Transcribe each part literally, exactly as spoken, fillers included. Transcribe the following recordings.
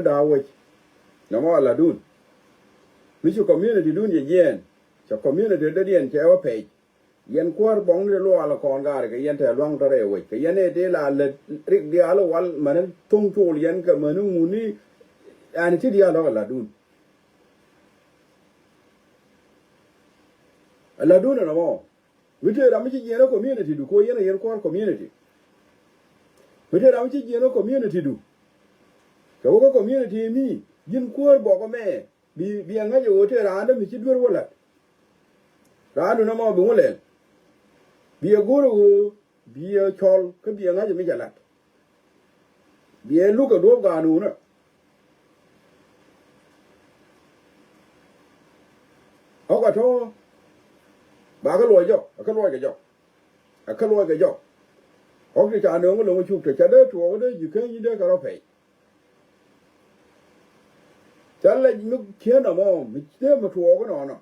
Daa wec nɔmɔ aladun. Mi ci community dun yɛ jiɛɛn, cɛ community dɔ̱diɛn cɛ wä pɛc. Yɛn kuäär buɔ̱ŋni luaal kɔn gaari kɛ yɛn tɛ luaŋ tɔrɛ wec kɛ yɛn ëë ti la lät rik diaal wal mäni thuŋ col yɛn kɛ mäni ŋuni. Ɛn ti diaal lɔk aladun. Aladun ɛnɔmɔ. Mi tëë ram mi ci jiɛn ɛ community du kɛ ɣöö yɛn ɛ yɛn kuäär community. Mi tëë ram mi ci jiɛn ɛ community du. Kɛ wä kä community mi ji̱n kuäär bɔk ɛmɛ bi bi ɛ ŋäc ɛ ɣöö tëë raan dämi ci duer wä la̱t. Raan du nɔmɔ bi ŋu lɛl. Bi ɛ go̱r ɛ ɣöö bi ɛ cɔl kä bi ɛ ŋa̱c mi cɛ lat. Bi ɛ luk ɛ duɔ̱ɔ̱p gaanunä. Ɣɔ̱k ɛ tɔ̱ ba kä luɔc jɔk, ɛ kä luɔc kɛ jɔk, ɛ kä luɔc kɛ jɔk. Ɣɔ̱k ti ca nööŋ lo̱ŋ cuk te ca dee tuɔɔk dee ji̱ kä nyi dee kɛ rɔ pɛy. Ca lɛc mi cieen ɛmɔ mi dee mi tuɔɔk inɔnɔ.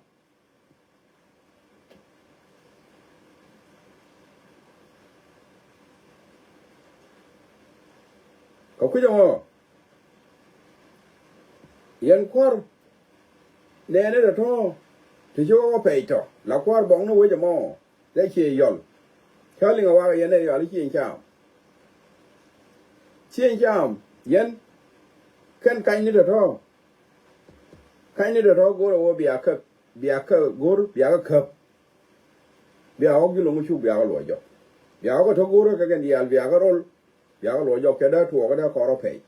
Kɛ kui̱c ɛmɔ yɛn kua̱r nɛɛni tɔ̱tɔ̱ ti ci wä pɛc tɔ la kua̱r buɔ̱ŋni wec ɛmɔ. Lɛ ciɛ yɔl cä liŋ ɛ wakɛ yɛn ɛ yɔl i̱ ciɛ cam. Ciɛ cam yɛn kɛn kanyni tɔ̱tɔ̱. Kanyni tɔ̱tɔ̱ go̱r ɛ wä bia käp bia kä go̱r bia kä käp. Bia ɣɔ̱k ji̱ lo̱ŋ cuk bia kä luɔc jɔk. Bia ɣɔ̱k kä te go̱r kä kɛn diaal bia kä rol. Bia kä luɔc jɔk cɛ dee tuɔɔk kä dee kɔn rɔ pɛc.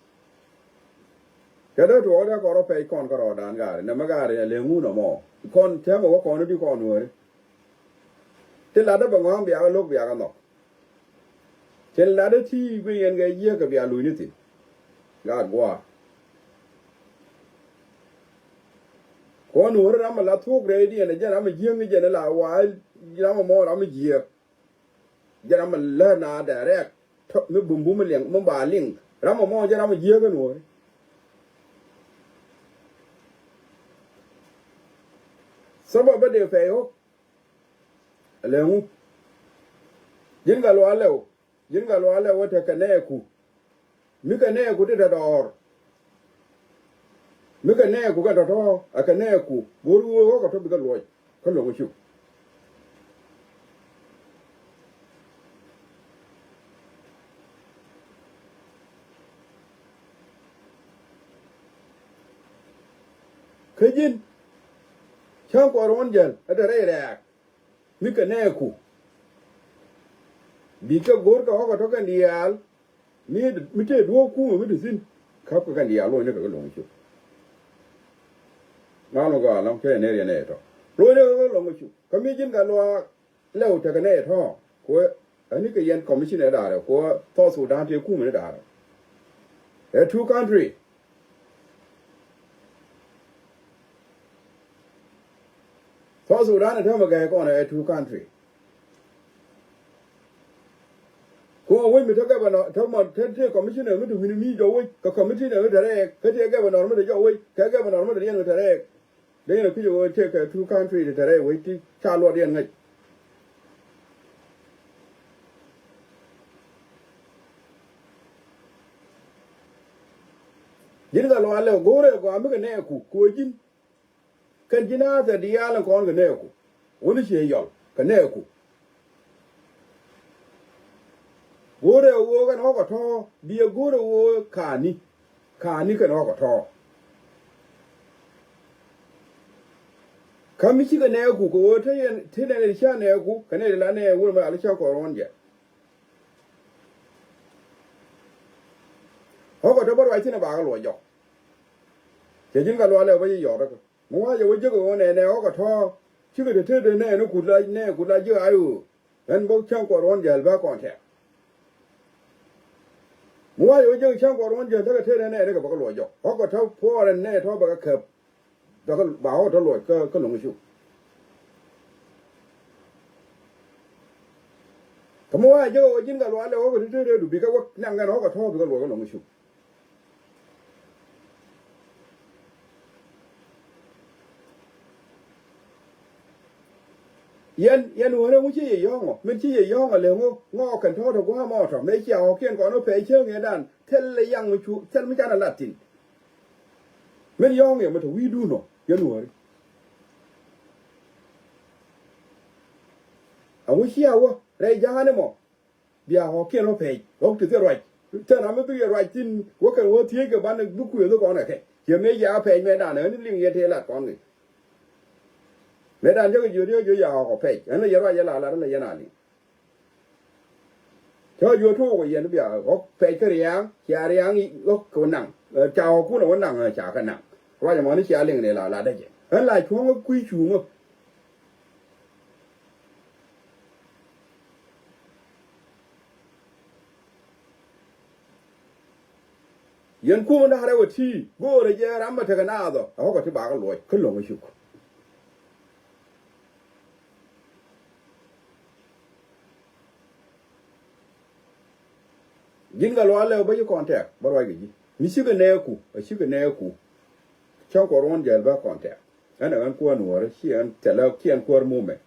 Cɛ dee tuɔɔk kä dee kɔn rɔ pɛc kɔn kä rɔɔdan gaari nɛmɛ gaari ɛ lëŋun ɛmɔ. Kɔn tɛmɛ wä kɔn i̱ di kɔn nuääri. Ti lat dee bɛ ŋɔ̱a̱ŋ bia kä lo̱k bia kä nhɔk. Cɛ lat dee ti guiy yɛn kɛ jiäk kɛ bia luny ni thi̱n. Gaat gua̱a̱. Kɔn nuɔ̱ɔ̱ri ram mi la thuɔ̱k rɛy diɛn ɛ jɛn ram mi jiäk ni jɛn ila wa ram mi mɔ ram mi jiäk. Jɛn ram mi lät na direct tɔ mi bum bum mi liɛŋ mi ba liŋ ram mi mɔ jɛn ram mi jiäk ɛ nuɔ̱ɔ̱ri. Sabab bä dee pɛy ɣɔ̱k. Ɛ lɛ ŋu ji̱n Gatluak Lɛw. Ji̱n Gatluak Lɛw wä tekɛ nɛɛku. Mi kɛ nɛɛku ti te dɔɔr. Mi kɛ nɛɛku kɛ tɔ̱tɔ̱ ɛ kɛ nɛɛku go̱o̱r ɣöö ɣɔ̱kɛ tɔ̱ bikɛ luɔc kä lo̱ŋ cuk. Kä ji̱n cäŋ kuɔr ɣɔ̱n jäl ɛ te rɛy rɛɛk. Mi kɛ nɛɛku bi kɛ go̱o̱r kɛ ɣɔ̱kɛ tɔ̱ kɛn diaal. Mi mi tëë duɔ̱ɔ̱p kumɛ mi te thi̱n. Käp kɛ kɛn diaal lo̱cni kɛ kɛ lo̱ŋ cuk. Ŋa̱l mi gɔaa lɔ̱ŋ cɛ nɛr yɛn ɛ tɔ̱ lo̱cni kɛ kɛ lo̱ŋ cuk kä mi ji̱n Gatluak Lɛw tekɛ nɛy tɔ̱ kuɛ. Ani kɛ yɛn commissioner da̱rɛ kuɛ South Sudan tëë kumɛ ni da̱rɛ. Ɛ two country. South Sudan ɛ täämɛ gɛɛ kɔn ɛ two country. Kuɔn wec mi te governor te mɔ te te commissioner mi te wi̱ni mi jɔwec kɛ commissioner mi te rɛɛk kä te governor mi te jɔwec kɛ governor mi te riɛn mi te rɛɛk. Dee yɛn a kui̱c ɛ ɣöö tëëkɛ two country ti te rɛy wec ti ca luɔt yɛn ŋäc. Ji̱n Gatluak Lɛw go̱o̱rɛ gɔaa mi kɛ nɛɛku kɛ ɣöö ji̱n. Kɛn ji̱n a thɛ diaal in kɔn kɛ nɛɛku. Wuni ciɛ yɔl kɛ nɛɛku. Go̱o̱rɛ ɣöö kɛn ɣɔ̱kɛ tɔ̱ bi ɛ go̱o̱rɛ ɣöö ka̱a̱ni. Ka̱a̱ni kɛn ɣɔ̱kɛ tɔ̱. Kä mi cikɛ nɛɛku kɛ ɣöö te yɛn te nɛn ɛ ca nɛɛku kɛ nɛy ti la nɛɛ wur mɛ ali cäŋ kɔr ɣɔ̱n jɛ. Ɣɔ̱kɛ tɔ̱ bä ruac thi̱n ɛ bakä luɔc jɔk. Cɛ ji̱n Gatluak Lɛw bä yi yɔt kä mi wa̱a̱ jɛ wä jiäk ɛ ɣöö nɛnɛ ɣɔ̱kɛ tɔ̱. Cikɛ te te te nɛɛni kut la nɛɛ kut la jiäk a ɣöö. Ɛn bä cäŋ kuɔr ɣɔ̱n jäl bä kɔn tɛ̈r. Mi wa̱a̱ yɛ wä jiäk cäŋ kuɔr ɣɔ̱n jäl tekɛ tëë nɛn nɛy tekɛ bä kä luɔc jɔk ɣɔ̱kɛ tɔ̱ puɔɔr ɛn nɛy tɔ̱ bɛ kä käp. Bɛ kä ba ɣɔ̱kɛ tɔ̱ luɔc kä kä lo̱ŋ cu. Kä mi wa̱a̱ yɛ jiäk ɛ wä ji̱n Gatluak Lɛw ɣɔ̱kɛ ti tëë tëë du bikɛ wä naŋ ɛn ɣɔ̱kɛ tɔ̱ bikɛ luɔc kä lo̱ŋ cu. Yɛn yɛn wänä ŋu ci yɛ yɔ̱ɔ̱ŋɔ min ci yɛ yɔ̱ɔ̱ŋɔ lɛ ŋu ŋɔɔk kɛn tɔ̱ɔ̱t ɛ gua̱a̱mɔ tɔ mëë cia ɣɔ̱kiɛn kɔn wä pɛy cäŋ yɛn dan thil ɛ yaŋ mi cu thil mi canɛ lat thi̱n. Min yɔ̱ɔ̱ŋ yɛ mi te wi̱i̱dun ɔ yɛn wäri. Aŋu cia wä rɛy ja̱a̱n ɛmɔ. Bia ɣɔ̱kiɛn wä pɛc ɣɔ̱k ti thil ruac. Tɛn ram mi bi yɛ ruac thi̱n wä kɛn wä thiec kɛ banɛ bi kuëth kɔn ɛ kɛ. Yɛ mëë yɛ a pɛc mëë dan ɣän liŋ yɛ tëë lat kɔn kɛ. Mëë dan jɛ kɛ jiöt yɛ jiöt ya ɣɔ̱k ɔ pɛc ɣän lɛ yɛ ruac yɛ la lat ɣän lɛ yɛn a liŋ. Cä jiöt tuuk ɔ yɛn bia ɣɔ̱k pɛc kä ria̱a̱ŋ cia ria̱a̱ŋ ɣɔ̱k kɛ wä naŋ. Ca ɣɔ̱k kun ɛ wä naŋ ca kɛ naŋ. Ruac ɛmɔni cia liŋ ni la lat dä jɛ ɣän la cuɔ̱ŋ ɣä kui̱ cuŋä. Yɛn kumä da̱rɛ wä ti go̱o̱rɛ jɛ ram ma tekɛ naath ɔ ɛ ɣɔ̱kɔ ti bakä luɔc kä lo̱ŋ ɛ cuk. Ji̱n kɛ luaal lɛ bä ji̱ kɔn tɛk bä ruac kɛ ji̱ mi cikɛ nɛɛku ɛ cikɛ nɛɛku. Cäŋ kɔ ruɔ̱n jɛl bä kɔn tɛk. Ɛn ɛ ɣän kuäär nuɔ̱ɔ̱ri ci ɛn thilɛ ci ɛn kuäär mumɛ.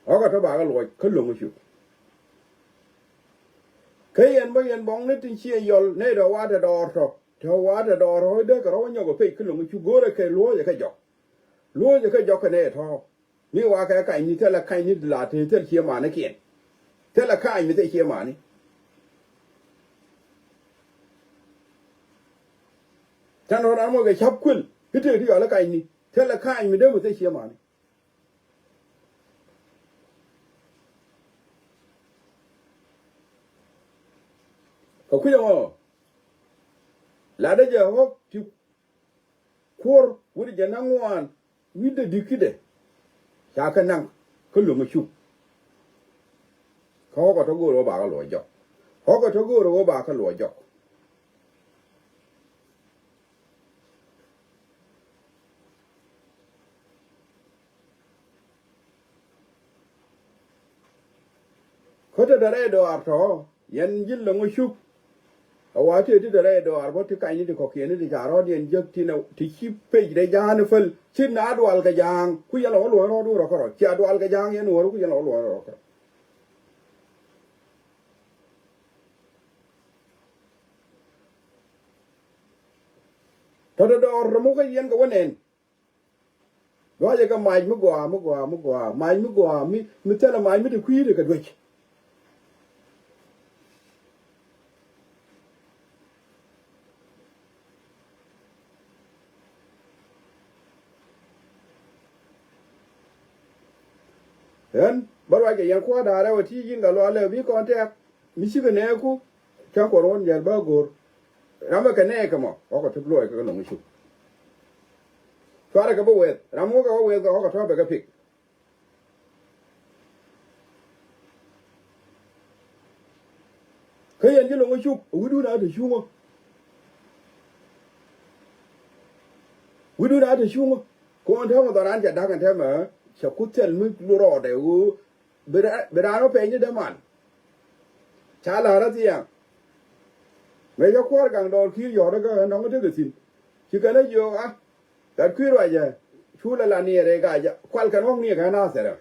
Ɣɔ̱kɛ tɔ bakä luɔc kä lo̱ŋ cuk. Kä yɛn bä yɛn bɔŋni tin ciɛ yɔl nɛy tɔ wa̱a̱ tɛ dɔɔr tɔ tɔ wa̱a̱ tɛ dɔɔr tɔ dee kɛ rɔ̱ wä nyɔk ɛ pec kä lo̱ŋ cuk go̱o̱rɛ kɛ luɔ̱ɔ̱cɛ kɛ jɔk. Luɔ̱ɔ̱cɛ kɛ jɔk kɛ nɛy tɔ. Mi wa kɛ kany ni thilɛ kany ni la te thil cie mani kiɛn. Thilɛ kany mi thil cie mani. Tɛn rɔ ran mɔ kɛ cap kuel itek ti yɔl kany ni thilɛ kany mi dee mi thil cie mani. Kɛ kui̱ ɛmɔ la dee jɛ ɣɔk ti. Kuɔr wi̱cdɛ jiɛn ŋuan wi̱cdɛ di̱k ki̱dɛ. Ca kɛ naŋ kä lo̱ŋ ɛ cuk. Kä ɣɔ̱kɔ tɔ go̱o̱rɛ ɣöö ba kɛ luɔc jɔk. Ɣɔ̱kɔ tɔ go̱o̱rɛ ɣöö ba kɛ luɔc jɔk. Kä te te rɛy dɔaar tɔ yɛn ji̱ lo̱ŋ ɛ cuk. A wa tëë ti te rɛy dɔaar bä ti kanyni ti kɔ̱kiɛni ti ca rɔ̱ɔ̱diɛn jek ti nɛ ti ci pec rɛy ja̱a̱n päl ci na dual kɛ ja̱a̱ŋ ku yɛn lɔ wä luɔ̱ŋ rɔ̱ɔ̱du rɔ kärɔ̱ cia dual kɛ ja̱a̱ŋ yɛn wä rɔ ku yɛn lɔ wä luɔ̱ŋ rɔ kärɔ̱. Tɔ te dɔɔr rɛ muk kä yɛn kɛ wä nɛn. Luaacɛ kɛ mac mi gɔaa mi gɔaa mi gɔaa mac mi gɔaa mi mi thilɛ mac mi te kui̱dɛ kɛ duec. Ɣän bä ruac kɛ yɛn kuäär da̱a̱r ɛ wä ti ji̱n kɛ luaal lɛ bi kɔn tɛk. Mi cikɛ nɛɛku cä kuɔr ɣän jɛl bä go̱r. Ram ɛ kɛ nɛɛkɛ mɔ ɣɔkɛ tup luɔc kɛ kɛ lo̱ŋ cuk. Cuarɛ kɛ bä weth ram ɣökɛ wä weth kɛ ɣɔkɛ tɔ̱ bɛ kɛ pik. Kä yɛn ji̱ lo̱ŋ cuk wi̱dun a te cuŋä. Wi̱dun a te cuŋä. Kɔn täämɛ dhɔran cɛ da̱k ɛn täämɛ cɛ kuth thil mi rɔɔdɛ ɣöö Bi raan wä pɛny ni däman. Ca la̱r a thiaŋ. Mëë cä kuäär gaŋ dɔɔr ki̱i̱r yɔ̱ɔ̱r kä nɔŋ tekɛ thi̱n. Ci kɛn a jiök a gat kui̱ ruacɛ. Cu lɛ la niɛɛr ɛ gac a kual kɛn ɣɔ̱k niɛɛk ɛ nathɛrɛ.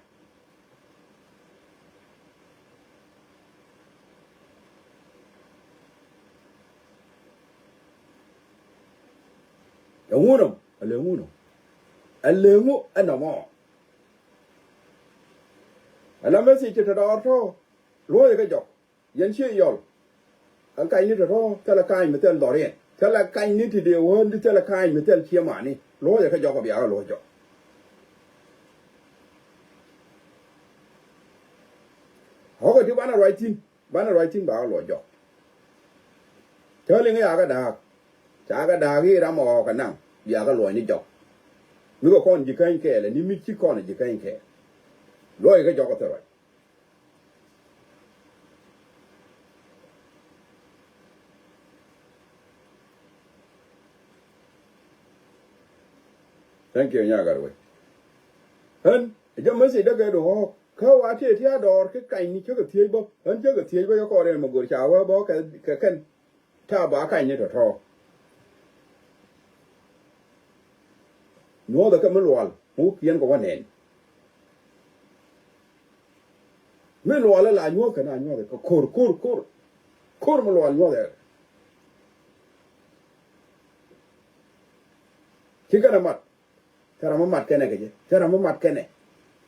Ɛŋu nɔm a leŋu nɔm a leŋu ɛnɔmɔ. Ala message ti te dɔɔr tɔ luɔ̱ɔ̱cɛ kɛ jɔk. Yɛn ciɛ yɔl. Ɛn kacni tɔ̱tɔ̱ thilɛ ka̱ny mi thil dhɔriɛn thilɛ kacni ti dee wään di thilɛ ka̱ny mi thil ciɛ mani luɔ̱ɔ̱cɛ kɛ jɔk kɛ bia kɛ luɔ̱ɔ̱c jɔk. Ɣɔ̱kɛ ti banɛ ruac thi̱n banɛ ruac thi̱n ba kɛ luɔ̱ɔ̱c jɔk. Cä liŋ i̱ akɛ da̱a̱k ca kɛ da̱a̱k i̱ ram ɛ ɣɔ̱ɔ̱kɛ naŋ bia kɛ luɔ̱ɔ̱c ni jɔk. Mi kɛ kɔn ji̱ käny kɛɛl ɛ ni mi ci kɔn ɛ ji̱ käny kɛɛl. Luɔ̱ɔ̱cɛ kɛ jɔk kɛ thil ruac. Thank you nyagar wec. Ɣän ɛ jɛ message däkɛ dɔ̱ŋ ɣɔ̱ɔ̱k kä wa tëë ti a dɔɔr kä kanyni cä kɛ thiec bä ɣän cä kɛ thiec bä cä kɔɔr in mɛ go̱r ca wä bä kɛ kɛn. Ta ba kanyni tɔ̱tɔ̱. Nyuɔ̱thɛ kɛ mi lual. Mi wä kiɛn kɛ wä nɛn. Mi luɔlɛ la nyuɔ̱th kɛ na nyuɔ̱th kɛ ko̱r ko̱r ko̱r. Ko̱r mi luɔl nyuɔ̱th ɛ. Ci kɛn ɛ mat. Thɛrɛ mi mat kɛnɛ kɛ jɛ. Thɛrɛ mi mat kɛnɛ.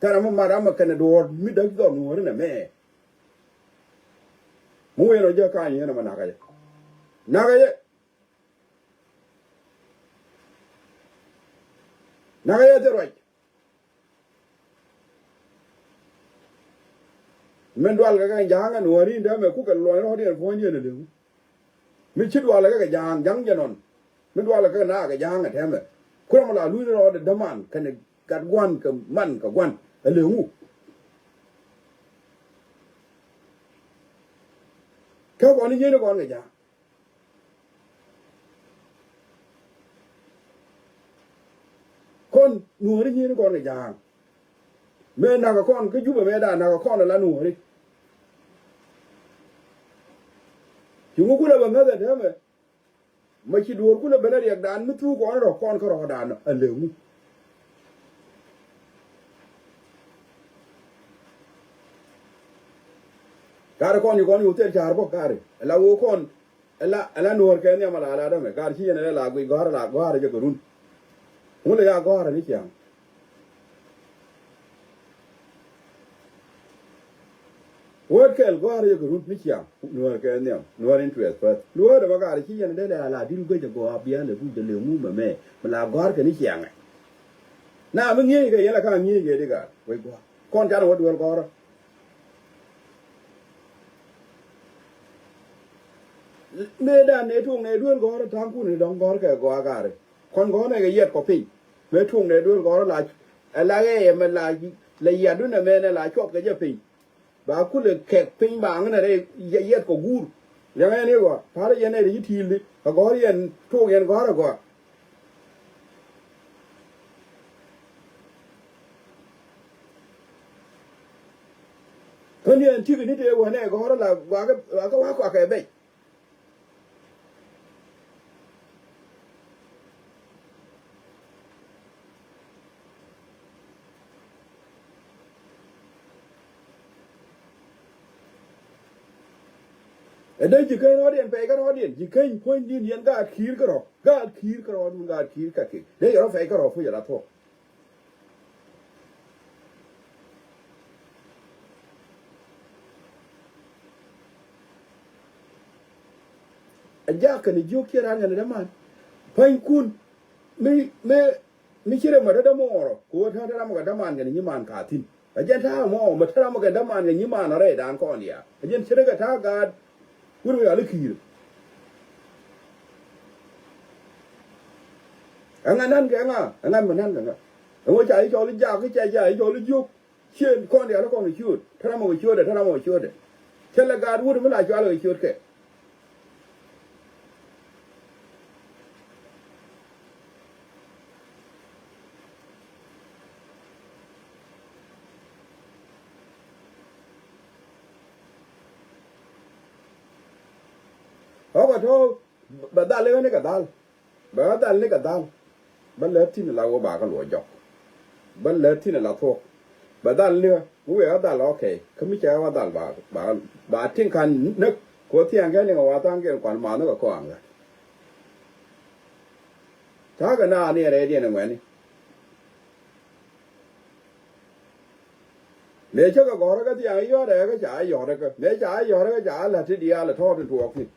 Thɛrɛ mi mat amɛ kɛnɛ duɔ̱ɔ̱r mi däk dhɔr nuɔ̱ɔ̱ri nɛ mɛ. Mi wëë rɔ jɛ ka̱ny yɛn ɛmɛ nakä jɛ. Nakä jɛ. Nakä jɛ thil ruac. Min dual kɛ kɛ ja̱a̱ŋ ɛn wä ri̱n dämɛ kukɛ luɔny rɔ̱diɛn puɔ̱nydiɛn ɛ lëŋu. Mi ci dualɛ kɛ kɛ ja̱a̱ŋ ja̱ŋ jɛ nɔn. Mi dualɛ kɛ na kɛ ja̱a̱ŋ ɛ tɛmɛ. Kurɛ mɔ la luny rɔɔdɛ däman kɛnɛ gat gua̱n kɛ man kɛ gua̱n ɛ lëŋu. Kɛ kɔn i̱ jieni kɔn kɛ ja̱a̱ŋ. Kɔn nuɔ̱ɔ̱ri nyieni kɔn kɛ ja̱a̱ŋ. Mëë nakä kɔn kä Jubɛ mëë da̱a̱n nakä kɔn ala nuɔ̱ɔ̱ri. Ci ŋu kulɛ bɛ ŋäth ɛ täämɛ. Ma ci duɔ̱ɔ̱r kulɛ ben ɛ riɛkdan mi thuk kɔn rɔ̱ kɔn kä rɔ̱dan a lëŋu. Ka̱rɛ kɔn ci kɔn ci wä thil ca̱r bä ka̱rɛ ala wee kɔn. Ala, ala nuɔ̱ɔ̱r kɛ nhiam ala, ala dämɛ. Gaar ci yɛn ala la guic gɔ̱a̱r ala gɔ̱a̱r jɛ kɛ run. Ŋun lɛ ya gɔ̱a̱r ni ciaŋ. Word kɛl gɔ̱a̱r jɛ kɛ run ni ciaŋ. Nuɔ̱ɔ̱r kɛ nhiam. Nuɔ̱ɔ̱r interest first. Nuɔ̱ɔ̱r dɛ bä gaar ci yɛn dee lɛ ala dil guic jɛ gɔ̱a̱r bian lɛ guic jɛ lɛ ŋu mɛ mɛ. Mɛ la gɔ̱a̱r kɛ ni ciaŋ ɛ. Na mi ŋi̱eec kɛ yɛn la ka ŋi̱eec kɛ di gaar. Wec gɔ̱a̱r. Kɔn can wä duel gɔ̱a̱r. Mëë dan nɛ tuɔŋ nɛ duel gɔ̱rä ta̱a̱ŋ kun ni dɔ̱ŋ gɔ̱rä kɛ gɔaa gaari. Kɔn gɔ̱rä nɛ kɛ yiɛt kɔ piny. Mëë tuɔŋ nɛ duel gɔ̱rä la ɛ la ɣɛɛ mɛ la la yiat dun ɛmɛ nɛ la cuɔp kɛ jɛ piny. Ba kulɛ kɛk piny ba ŋä nɛ rɛy yiɛt kɔ guur. Liɛŋɛ ni gɔaa ta̱rä yɛn nɛ ri yi ti̱i̱l di kɛ gɔ̱rä yɛn tuɔŋ yɛn gɔ̱rä gɔaa. Kä ni ɛn ti̱k ni tëë wänɛ gɔ̱rä la guakä guakä wa̱a̱ kuakɛ bɛc. Ɛ dee ji̱ keny rɔ̱diɛn pɛy kä rɔ̱diɛn ji̱ keny puɔ̱nydiɛn yɛn gaat ki̱i̱r kä rɔ̱ gaat ki̱i̱r kä rɔ̱dun gaat ki̱i̱r kä kek dee yɛ rɔ̱ pɛy kä rɔ̱ puc ala thuɔ̱k. A jak kɛn jiök ciɛ ran kɛn däman. Puɔ̱nykun mi mi mi ci rɛ mɔ te dämɔ ɣɔrɔ kɛ ɣöö te te ram kɛ däman kɛn nyiman ka thi̱n. A jɛn ta̱a̱ mɔ mɛ te ram kɛ däman kɛ nyiman rɛy dan kɔn ya a jɛn ci rɛ kɛ ta̱a̱ gaat. Wut mi yal i̱ ki̱i̱r. Ɛŋa nan kɛ ŋa ɛŋa mɛ nan kɛ ŋa. Ɛŋa ca i̱ cɔl i̱ jak i̱ ca ca i̱ cɔl i̱ jiök. Ciën kɔn diaal kɔn kɛ ciööt te ram ɔ kɛ ciöötdɛ te ram ɔ kɛ ciöötdɛ. Cä lɛ gaat wut mi la cual kɛ ciöötkɛ. Ɣɔ̱kɛ tɔ̱ bɛ dhal i̱ ɣän i̱ kɛ dhal. Bɛ ɣä dhal ni kɛ dhal. Bä lät thi̱n la wä ba kä luɔc jɔk. Bä lät thi̱n la thuɔk. Bɛ dhal ni ɣä mi wëë ɣä dhal ɔkɛy kä mi cɛ ɣä dhal ba ba ba tiŋ kan näk. Kɛ wä thiaŋ kɛ liŋ ɛ wa thaŋ kiɛn kuan math ni kɛ kɔaŋ ɣä. Ta̱a̱ kɛ naan ni ɛ rɛydiɛn ɛ ŋuɛ̈ni. Mëë cä kɛ gɔ̱rä kä thiaŋ i̱ yɔ̱t ɛ kä ca i̱ yɔ̱t ɛ kä mëë ca i̱ yɔ̱t ɛ kä ca i̱ la̱t ti diaal ɛ tɔ̱ɔ̱t in tuɔɔk thi̱n.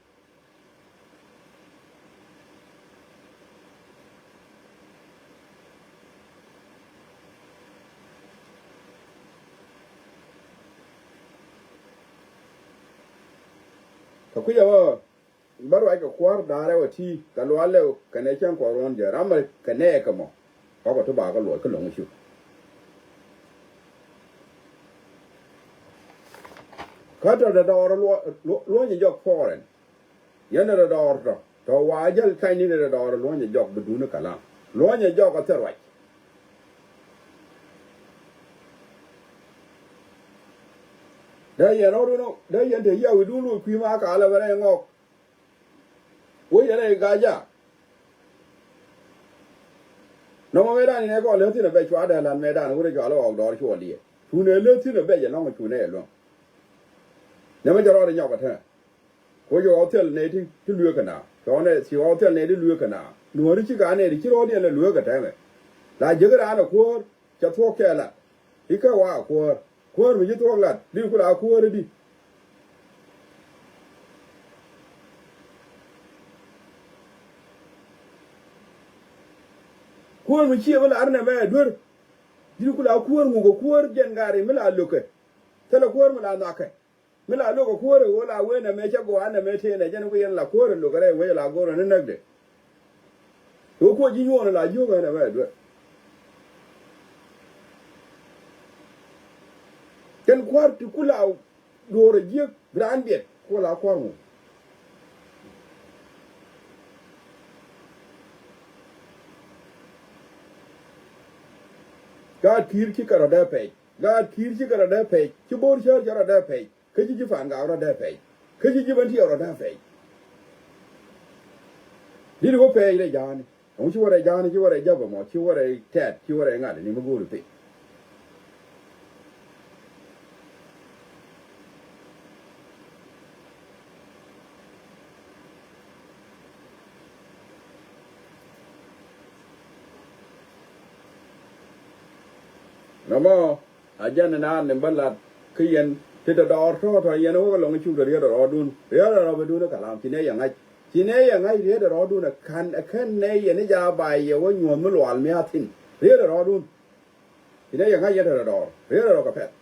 Kɛ kui̱ a ɣöö bä ruac kɛ kua̱r da̱a̱r ɛ wä ti̱i̱ kɛ luaal lɛ kɛnɛ cäŋ kuɔth ruɔ̱n jɛ ram ɛ kɛ nɛɛkɛ mɔ. Ɣɔ̱kɛ ti bakä luɔc kä lo̱ŋ cu. Kä tɔ̱ dɔɔr luɔ̱nyɛ jɔk puɔrɛn. Yɛn dee dɔɔr tɔ tɔ wa jäl ka̱ny ni dee dɔɔr luɔ̱nyɛ jɔk bi duuni kalam. Luɔ̱nyɛ jɔk a thil ruac. Dee yɛn rɔ̱ duun dee yɛn te yia wi̱dun luɔ̱c kui̱ ma ka lɛ bɛ rɛy ŋɔk. Wä yɛn ɛ gaja. Nɔmɔ mëëdan inɛ kɔn lät thi̱n ɛ bɛ cua dee lan mëëdan wurɛ cua lɛ ɣɔk dɔɔr cuɔ liɛ. Cunɛ lät thi̱n ɛ bɛ jɛ lɔŋ cunɛ ɛ luäŋ. Nɛmɛ jɛ rɔɔdɛ nyɔk ɛ tɛn. Kuɔ jɛ ɣɔk thil nɛy ti lueek kɛ na. Cɔɔnɛ ci ɣɔk thil nɛy ti lueek kɛ na. Nuɔ̱ɔ̱ri ci ka nɛy ti ci rɔɔdiɛn lɛ lueek kɛ tɛmɛ. La jek raan ɛ kuäär. Cɛ thuɔ̱k cɛ lat i̱ kä wa kuäär. Kuäär mi ci thuɔ̱k lat di ku la kuäär di. Kuäär mi ciɛ mi la arnɛ mɛ duer. Di ku la kuäär ŋukɛ kuäär jɛn gari mi la lo̱kɛ. Thilɛ kuäär mi la nhɔakɛ. Mi la lo̱kɛ kuäär ɛ ɣöö la wen ɛmɛ cɛ gɔaa nɛmɛ tëë nɛ jɛn ku yɛn la kuäär ɛ lo̱kɛ rɛy wec la go̱rɛ ni näkdɛ. Kɛ wä kuɔ ji̱ nyuɔɔn la jiök ɛn ɛmɛ duer. Kɛn kua̱r ti ku la duɔ̱ɔ̱r ɛ jiäk bi raan biɛt ku la kua̱r ŋu. Gaat ki̱i̱r ci kɛ rɔ̱dɛ pɛc. Gaat ki̱i̱r ci kɛ rɔ̱dɛ pɛc. Ci bo̱o̱r cäär cɛ rɔ̱dɛ pɛc. Kä ci ji̱ pa̱a̱n gak rɔ̱dɛ pɛc. Kä ci ji̱ bän tiɛɛk rɔ̱dɛ pɛc. Di̱t wä pɛc rɛy ja̱a̱ni. Ɛŋu ci wä rɛy ja̱a̱ni, ci wä rɛy jäp ɛmɔ, ci wä rɛy tɛ̈t, ci wä rɛy ŋa̱t ni mi go̱o̱ri piny. Nɔmɔ a jɛn ni naan ni bä lat kä yɛn ti te dɔɔr tɔ̱ tɔ̱ yɛn wä kɛ lɔŋ cuk te riet rɔɔdun. Riet rɔɔdun kä lam ci nɛ yɛ ŋa̱c. Ci nɛ yɛ ŋa̱c riet rɔɔdun ɛ ka̱n ɛ kän nɛ yɛn i̱ jaa ba yɛ wä nyuɔ̱th mi lual mi a thi̱n. Riet rɔɔdun. Ci nɛ yɛ ŋa̱c yɛn te dɔɔr. Riet rɔɔd kɛ pɛth.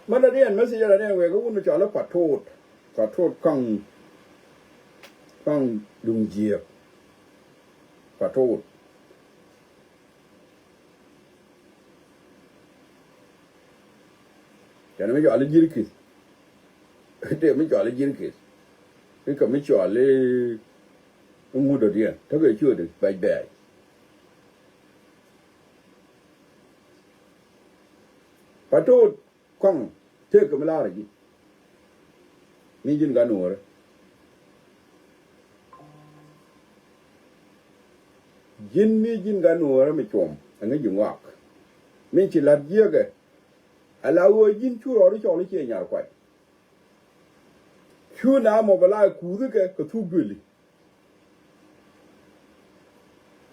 Mɛn dɔ̱diɛn message dɔ̱diɛn wek kä wun mi cɔal i̱ Patot. Patot Kɔaŋ, Kɔaŋ Duŋ Jiëëk. Patot. Cɛn mi cɔal i̱ Ji̱rkith. Tëë mi cɔal i̱ Ji̱rkith. I̱ kɛ mi cɔal i̱ ŋut dɔ̱diɛn tekɛ ciötdɛ bɛc bɛɛc. Patot Kɔaŋ tëëkɛ mi la̱rä ji̱. Mi ji̱n gat nuɔ̱ɔ̱rä. Ji̱n mi ji̱n gat nuɔ̱ɔ̱rä mi cuɔm ɛŋä ji̱ ŋɔak. Min ci la̱t jiäkɛ. Ala ɣöö ji̱n cu rɔɔdu cɔl i̱ ciɛ nyar kuac. Cu na mɔ bɛ la kuuth ikɛ kɛ thuk duëli.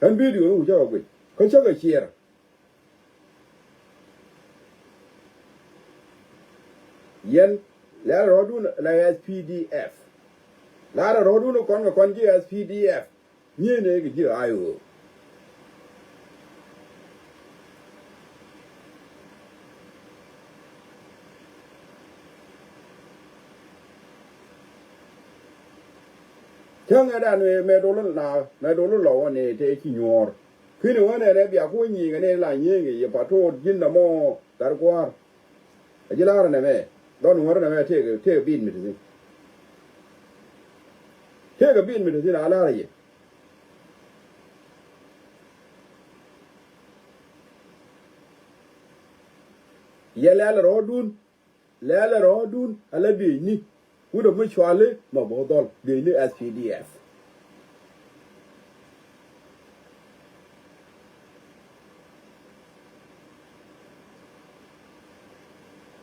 Ɣän bidio ni wä cä kɛ guic kä cä kɛ ciɛɛr. Yɛn lɛl rɔɔdun la S P D F. Lar rɔɔdun kɔn kɛ kɔn ji̱ S P D F. Nyieenɛ kɛ ji̱ I O. Cäŋɛ dan mɛ dol na mɛ dol lɔ wä ni te ci nyuɔɔr. Kini wä nɛ nɛ bia ku nyiŋɛ ni la nyiŋɛ yɛ Patot ji̱n na mɔ gar kua̱r. A ji̱ la̱rä nɛmɛ dhɔn ŋuɔ̱rä nɛmɛ tëëkɛ tëëkɛ bi̱i̱t mi te thi̱n. Tëëkɛ bi̱i̱t mi te thi̱n a la̱rä yɛ. Yɛ lɛl rɔɔdun. Lɛl rɔɔdun ala bieyni. Wut ɛ mi cuali ma bo̱o̱ dhɔl bieyni S P D F.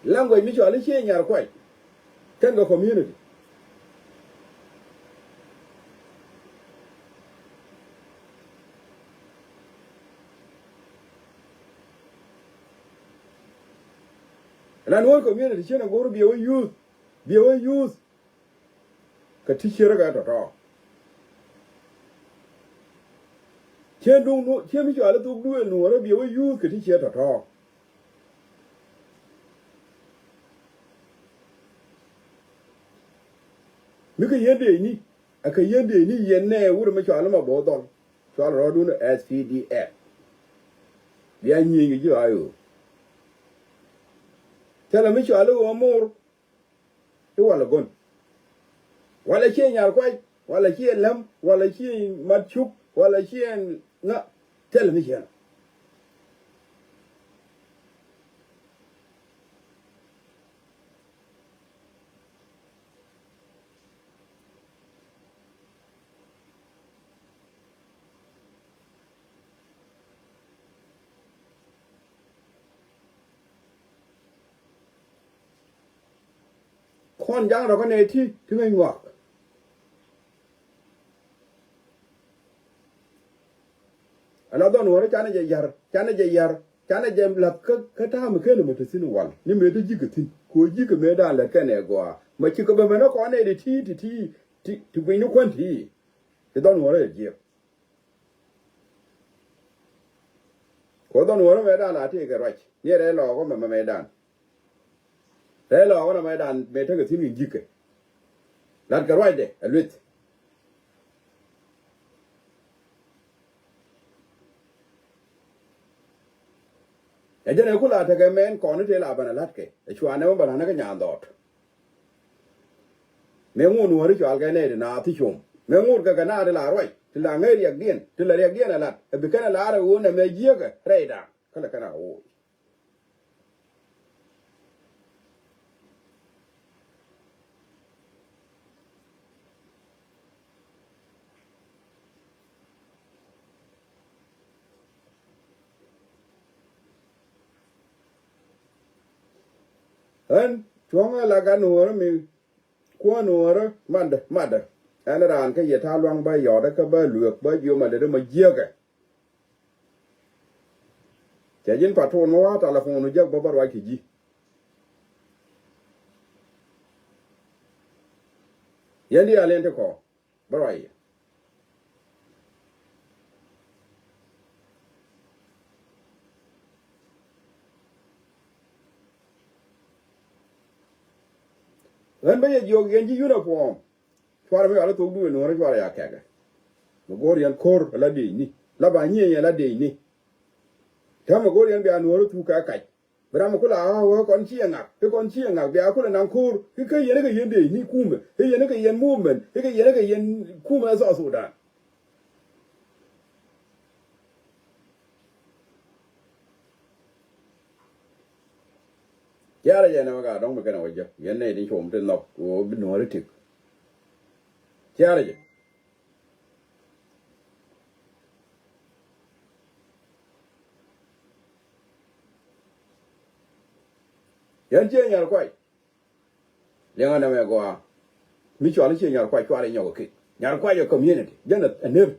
Language mi cuali ciɛ nyar kuay. Kɛn kɛ community. Ɛn a nuɔ̱ɔ̱r community ciɛn a go̱r biɛ wä youth. Biɛ wä youth. Kɛ ti cier kɛ tɔ̱tɔ̱. Ciɛn duŋ nu ciɛn mi cuali thuk duëël nuɔ̱ɔ̱rä biɛ wä youth kɛ ti cier tɔ̱tɔ̱. Mi kɛ yɛn dee ni a kɛ yɛn dee ni yɛn nɛ wurɛ mi cuali ma bo̱o̱ dhɔl. Cual rɔɔdun S P D F. Bia nyieny kɛ ji̱ I O. Thilɛ mi cuali ɣöö mo̱o̱r. I̱ walɛ go̱n. Walɛ ciɛ nyar kuac walɛ ciɛ läm walɛ ciɛ mat cuk walɛ ciɛ Ŋa thilɛ mi ciɛn. Kɔn ja̱ŋ rɔ kä nɛy ti ti ŋäc ŋɔak. Ala dhɔn wärä canɛ jɛ yar, canɛ jɛ yar, canɛ jɛ lath kä, kä ta̱a̱ mi ken mɛ te thi̱n wal ni mëë te ji̱ kɛ thi̱n. Kɛ ɣöö ji̱ kɛ mëë da̱a̱n lät kɛn ɛ gɔaa mɛ ci kɛ bɛ mɛn ɛ kɔn nɛy ti ti ti ti ti gui̱ny ni kuän ti. Ti dhɔn wärä ɛ jiɛk. Kɛ ɣöö dhɔn wärä mëë da̱a̱n la tëëkɛ ruac ni rɛy lɔɔk ɔ mɛ mɛ mëë da̱a̱n. Rɛy lɔɔk ɔ mɛ da̱a̱n mëë tekɛ thi̱n kɛ ji̱kɛ. La̱tkɛ ruacdɛ ɛ lueth. Ɛ jɛn ɛ ku la tekɛ mɛn kɔn ni tëë la bän a la̱tkɛ ɛ cuanɛ mɛ bä la̱t ni kä nyan dhɔɔt. Mëë ŋun wääri cɔalkɛ nɛy ti naath ti com mëë ŋutkɛ kɛ naath ti la ruac ti la ŋäc riɛkdiɛn ti la riɛkdiɛn a lat ɛ bi kɛn a la̱r ɛ ɣöö nɛmɛ jiäkä rɛydan. Kä lɛ kɛn a ɣöö Ɣän cuɔ̱ŋ ɛ la gat nuɔ̱ɔ̱rä mi kuäär nuɔ̱ɔ̱rä matdä matdä. Ɛn raan kä yɛ ta̱a̱ luaŋ bä yɔɔdä kä bä lueek bä jiö ma lät ɛ ma jiäkɛ. Cɛ ji̱n patron mi wa̱a̱ talapon wä jek bä bä ruac kɛ ji̱. Yɛn diaal yɛn ti kɔ bä ruac yɛ. Ɣän bä yɛ jiɔk yɛn ji̱ uniform. Cuarɛ mi yɔal i̱ thok duëël nuɔ̱ɔ̱rä cuarɛ ya kɛkɛ. Mi go̱o̱r yɛn ko̱r ala dëëcni la ba nyiëë yɛn la dëëcni. Täämɛ go̱o̱r yɛn bia nuɔ̱ɔ̱rä thuk kɛ kac. Bi ram mi kula a wee kɔn ci yɛ ŋak i̱ kɔn ci yɛ ŋak bia kulɛ naŋ ko̱r i̱ kä yɛn i̱ kɛ yɛn dëëcni kumɛ i̱ yɛn i̱ kɛ yɛn movement i̱ kɛ yɛn i̱ kɛ yɛn kumɛ South Sudan. Ciarɛ jɛ nɛ wä gaa dɔ̱ŋ mi kɛnɛ wä jek yɛn nɛy ti com ti nhɔk wä bi nuɔ̱ɔ̱ri tik. Ciarɛ jɛ. Yɛn ciɛ nyar kuay. Liɛŋä nɛmɛ gɔaa. Mi cɔal i̱ ciɛ nyar kuay cuarɛ nyɔk ɛ kek nyar kuay ɛ community jɛn ɛ ner.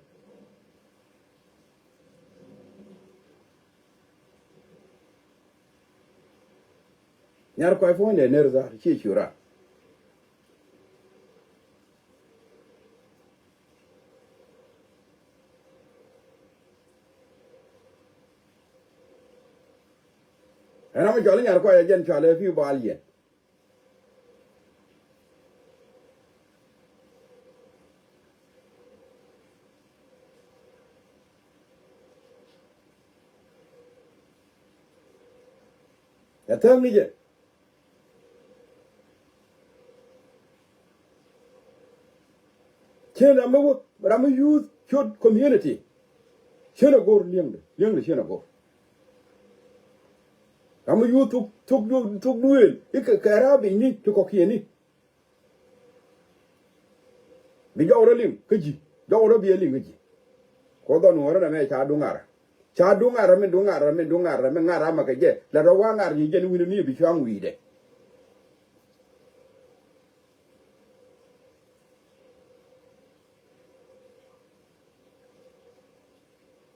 Nyar kuay puɔ̱nydɛ ner dhar ciɛ cu ran. Ɛn ram mi cɔl i̱ nyar kuay ɛ jɛn cɔal ɛ pi̱i̱ bal yɛn. Ɛ thäm ni jɛ. Cien ram mi wä ram mi youth ciöt community. Cien a go̱r liɛŋdɛ liɛŋdɛ cien a go̱r. Ram mi youth thuk thuk thuk duëël i̱ kɛ kɛ ra̱a̱ bi̱cni ti kɔ̱kiɛni. Bi jɔw rɔ liŋ kä ji̱ jɔw rɔ bi ɛ liŋ kä ji̱. Kuɔ dhɔn ŋuɔ̱rä nɛmɛ ca duŋ ŋa̱rä ca duŋ ŋa̱rä min duŋ ŋa̱rä min duŋ ŋa̱rä min ŋa̱rä mɛ kɛ jɛ la rɔ wa̱a̱ ŋa̱r ji̱ jɛn wi̱n mi bi cua̱ŋ wi̱i̱dɛ.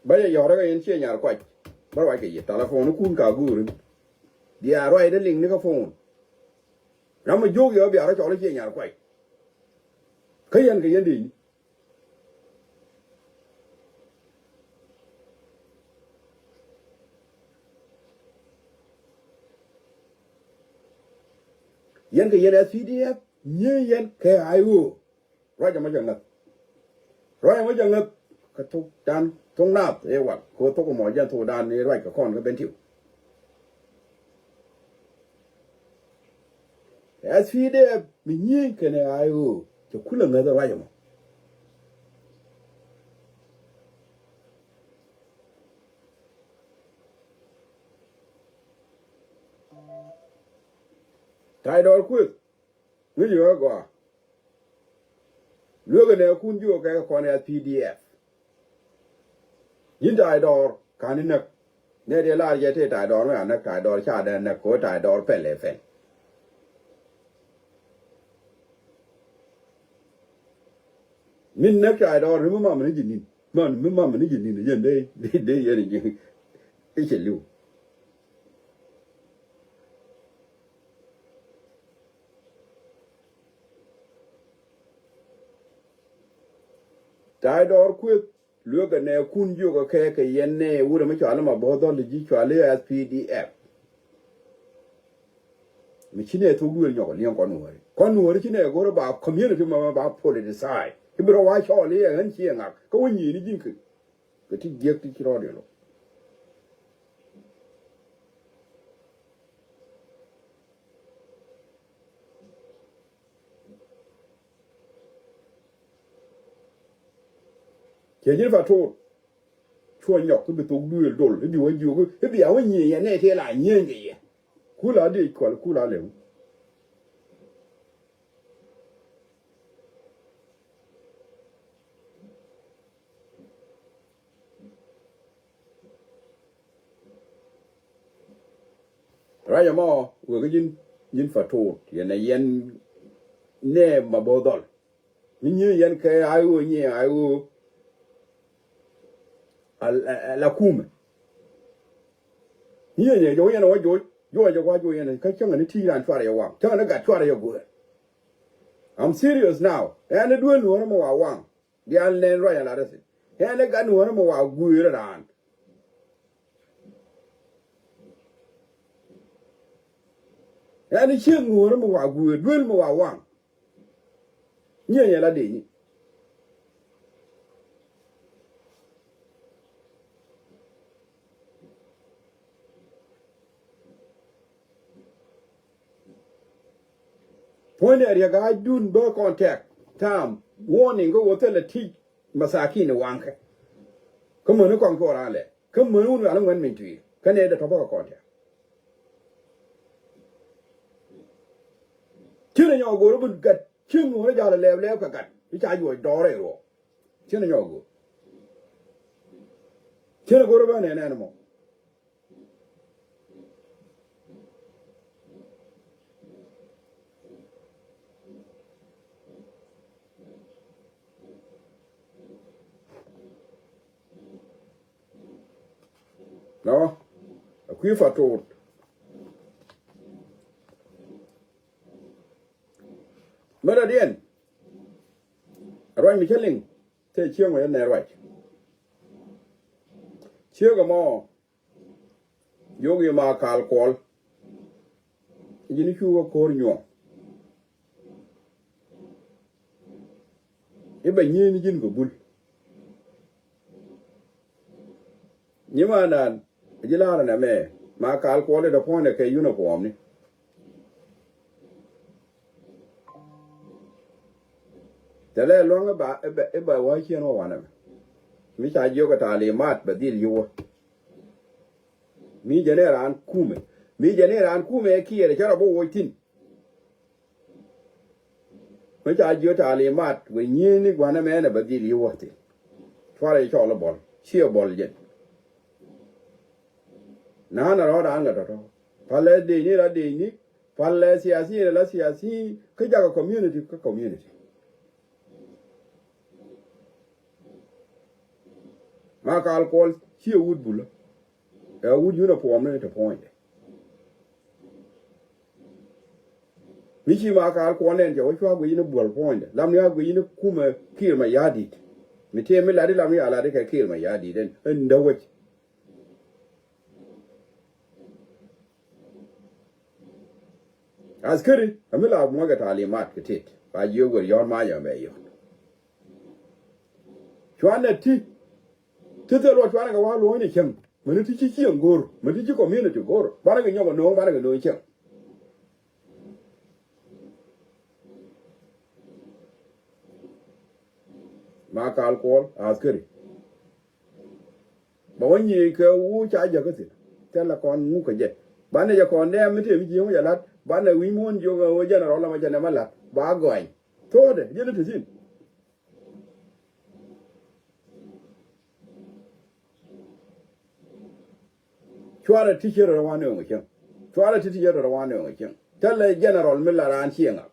Bä yɛ yɔ̱rä kɛ yɛn ciɛ nyar kuac bä ruac kɛ yɛ talapon kun ka guuri. Bia ruac dee liŋ ni kä pon. Ram mi jiök yɛ bia rɔ cɔl i̱ ciɛ nyar kuac. Kä yɛn kɛ yɛn dee ni. Yɛn kɛ yɛn S P D F nyiee yɛn kɛ I O. Ruac ɛmɔ jɛ ŋäth. Ruac ɛmɔ jɛ ŋäth kɛ thok dan thok naath ëë wal kɛ ɣöö thok ɛmɔ jɛn thok dan ëë ruac kɛ kɔn kä ben tiw. S P D F mi nyieny kɛnɛ I O cɛ kulɛ ŋäth ruac ɛmɔ. Ta̱a̱ dɔɔr kuëth. Ŋäc yɛ ɣä gɔaa. Luekä nɛ kun jiök kɛ kɔn ɛ P D F. Ji̱n ta̱a̱ dɔɔr ka̱n inäk. Nɛ diɛ lar jɛ tëë ta̱a̱ dɔɔr mɛ anäk, ta̱a̱ dɔɔr ca dee näk kɛ ɣöö ta̱a̱ dɔɔr pɛl ɛ pɛl. Min näk ta̱a̱ dɔɔr ni mi mam ni ji̱ ni̱n. Man mi mam ni ji̱ ni̱n yɛn dee dee yɛn ji̱. I̱ cɛ li̱w. Ta̱a̱ dɔɔr kuëth. Luekä nɛ kun jiök kɛ kɛ yɛn nɛ wurɛ mi cɔal ma bo̱o̱th dhɔl ji̱ cɔal i̱ S P D F. Mi ci nɛ thok duëël nyɔk liɛŋ kɔn nuɔ̱ɔ̱ri. Kɔn nuɔ̱ɔ̱ri ci nɛ go̱rɛ ba community ma ba politicize. I̱ bi rɔ wa cɔɔl i̱ ɛ ɣän ci ɛ ŋak. Kä wä nyieni ji̱n kɛ. Kɛ ti jiäk ti ci rɔɔd yɛ lo̱k. Cɛ ji̱n fa tuut. Cuɔ nyɔk i̱ bi thok duëël dol i̱ bi wä jiök i̱ bi a wä nyiëë yɛ nɛy tëë la nyiëëny kɛ yɛ. Kula dee kual kula lɛw. Ruac ɛmɔ wek ji̱n ji̱n fa tuut yɛn ɛ yɛn nɛ ma bo̱o̱th dhɔl. Mi nyiee yɛn kɛ a i̱ ɣöö nyiee a i̱ ɣöö a la kumɛ. Nyiee nyɛ jɔw yɛn ɛ wä joc joc jɛ wä joc yɛn kä cäŋɛ ni ti̱i̱ raan cuarɛ yɛ waŋ cäŋɛ ni gat cuarɛ yɛ guäär. I'm serious now. Ɛn ni duel nuɔ̱ɔ̱rä mi wa waŋ. Diaal nɛn ruac a lat ɛ thi̱n. Ɛn ni gat nuɔ̱ɔ̱rä mi wa guëër raan. Ɛn ni ciek nuɔ̱ɔ̱rä mi wa guëër duel mi wa waŋ. Nyieenyɛ la dee nyi. Puɔ̱nydɛ riɛk a dun bä contact tam warning kä wä thilɛ ti masakin waŋkɛ. Kä mäni kɔŋ kɛ wä raan lɛ kä mäni wun wial ŋuɛn min tui̱ kä nɛ dee tɔpä kɛ contact. Cin ɛ nyɔk go̱o̱r bi gat cin ŋuɔ̱n ɛ jal ɛ lɛɛp lɛɛp kɛ gat i̱ ca juɔc dɔɔrɛ ruɔ. Cin ɛ nyɔk go̱o̱r. Cin ɛ go̱o̱r bä nɛn ɛn mɔ. Nɔ a kui̱ fa tuut. Mɛ dɔ̱diɛn a ruac mi cä liŋ. Tëë cieŋ wä yɛn nɛ ruac. Ciek ɛmɔ. Yio̱k i̱ ma kal kuɔl. Ji̱n i̱ cu wä ko̱r nyuɔ̱ɔ̱ŋ. I̱ bɛ nyi̱i̱n ji̱n kɛ bul. Nyimandan ji̱ la̱rä nɛmɛ ma kal kuɔl i̱ dɔ̱puɔ̱nydɛ kɛ uniform ni. Thilɛ lua̱ŋ i̱ ba i̱ ba i̱ ba wa̱a̱ ciɛn wä wanɛ mɛ. Mi ca jiök ɛ talimat bɛ dhil yi wä. Mi jɛn ɛ raan kumɛ mi jɛn ɛ raan kumɛ ɛ kiɛɛr ɛ cä rɔ bä woc thi̱n. Mi ca jiö talimat wec nyieni gua̱n ɛmɛnɛ bɛ dhil yi wä thi̱n. Cuarɛ cɔl ɛ bɔl ciɛ bɔl jɛn. Na̱a̱n ɛ rɔ̱ raan kɛ tɔ̱tɔ̱. Palɛ dec ni la dec ni. Palɛ siasi ni la siasi. Kä jakɛ community kä community. Ma kal kuɔl ciɛ wut bulä. Ɛ wut uniform ni te puɔ̱nydɛ. Mi ci ma kaal kuɔn nɛn cɛ wä cua guic ni buɔl puɔ̱nydɛ lam ni a guic ni kumɛ kiir ma ya̱a̱ di̱t. Mi tëë mi lat i̱ lam ni a lat i̱ kɛ kiir ma ya̱a̱ di̱t ɛn ɛn däwäc. Askeri ami la muɔckɛ talimat kɛ tet ba jiök wër yɔ̱ɔ̱n mac ɛmɛ yɔ̱ɔ̱n. Cuanɛ ti ti thil wä cuanɛ kɛ wa̱a̱ luɔ̱ɔ̱ny ni cäŋ. Mäni ti ci cieŋ go̱r mäni ti ci community go̱r banɛ kɛ nyɔk ɛ no̱o̱ŋ banɛ kɛ no̱o̱ŋ cieŋ. Ma kal kuɔl askeri. Ba wä nyiëëc kɛ wu ca jäk kä thi̱n thilɛ kɔn ŋuk kɛ jɛ. Banɛ jɛ kɔn dɛm mi tëë mi ji̱ ŋu jɛ la̱t. Banɛ wi̱i̱ muɔ̱ɔ̱n jiök ɛ ɣöö jɛnɛrɔl ɛmɔ jɛn ɛmɛ la̱t. Ba gɔany. Thokdɛ, jɛn ɛ te thi̱n. Cuarɛ ti ciet rɔ wan nööŋ cieŋ. Cuarɛ ti ti ciet rɔ wan nööŋ cieŋ. Thilɛ jɛnɛrɔl mi la raan cieŋ a.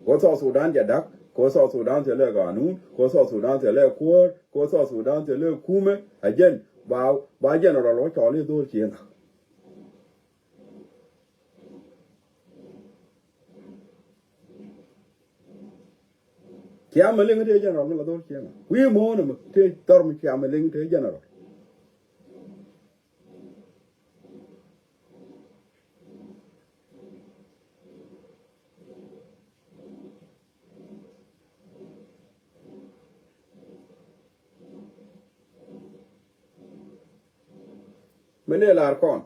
Ko South Sudan jɛ da̱k, ko South Sudan thilɛ ganun, ko South Sudan thilɛ kuäär, ko South Sudan thilɛ kumɛ, a jɛn ba, ba jɛnɛrɔl wä cɔl i̱ dho̱r cieŋ a. Kiam Maleng tëë jɛnɛrɔl mi la dhɔr cieŋ. Wi̱i̱ muɔ̱ɔ̱n ɛmɛ tëë dhɔr mi Kiam Maleng tëë jɛnɛrɔl. Mi ni lar kɔn.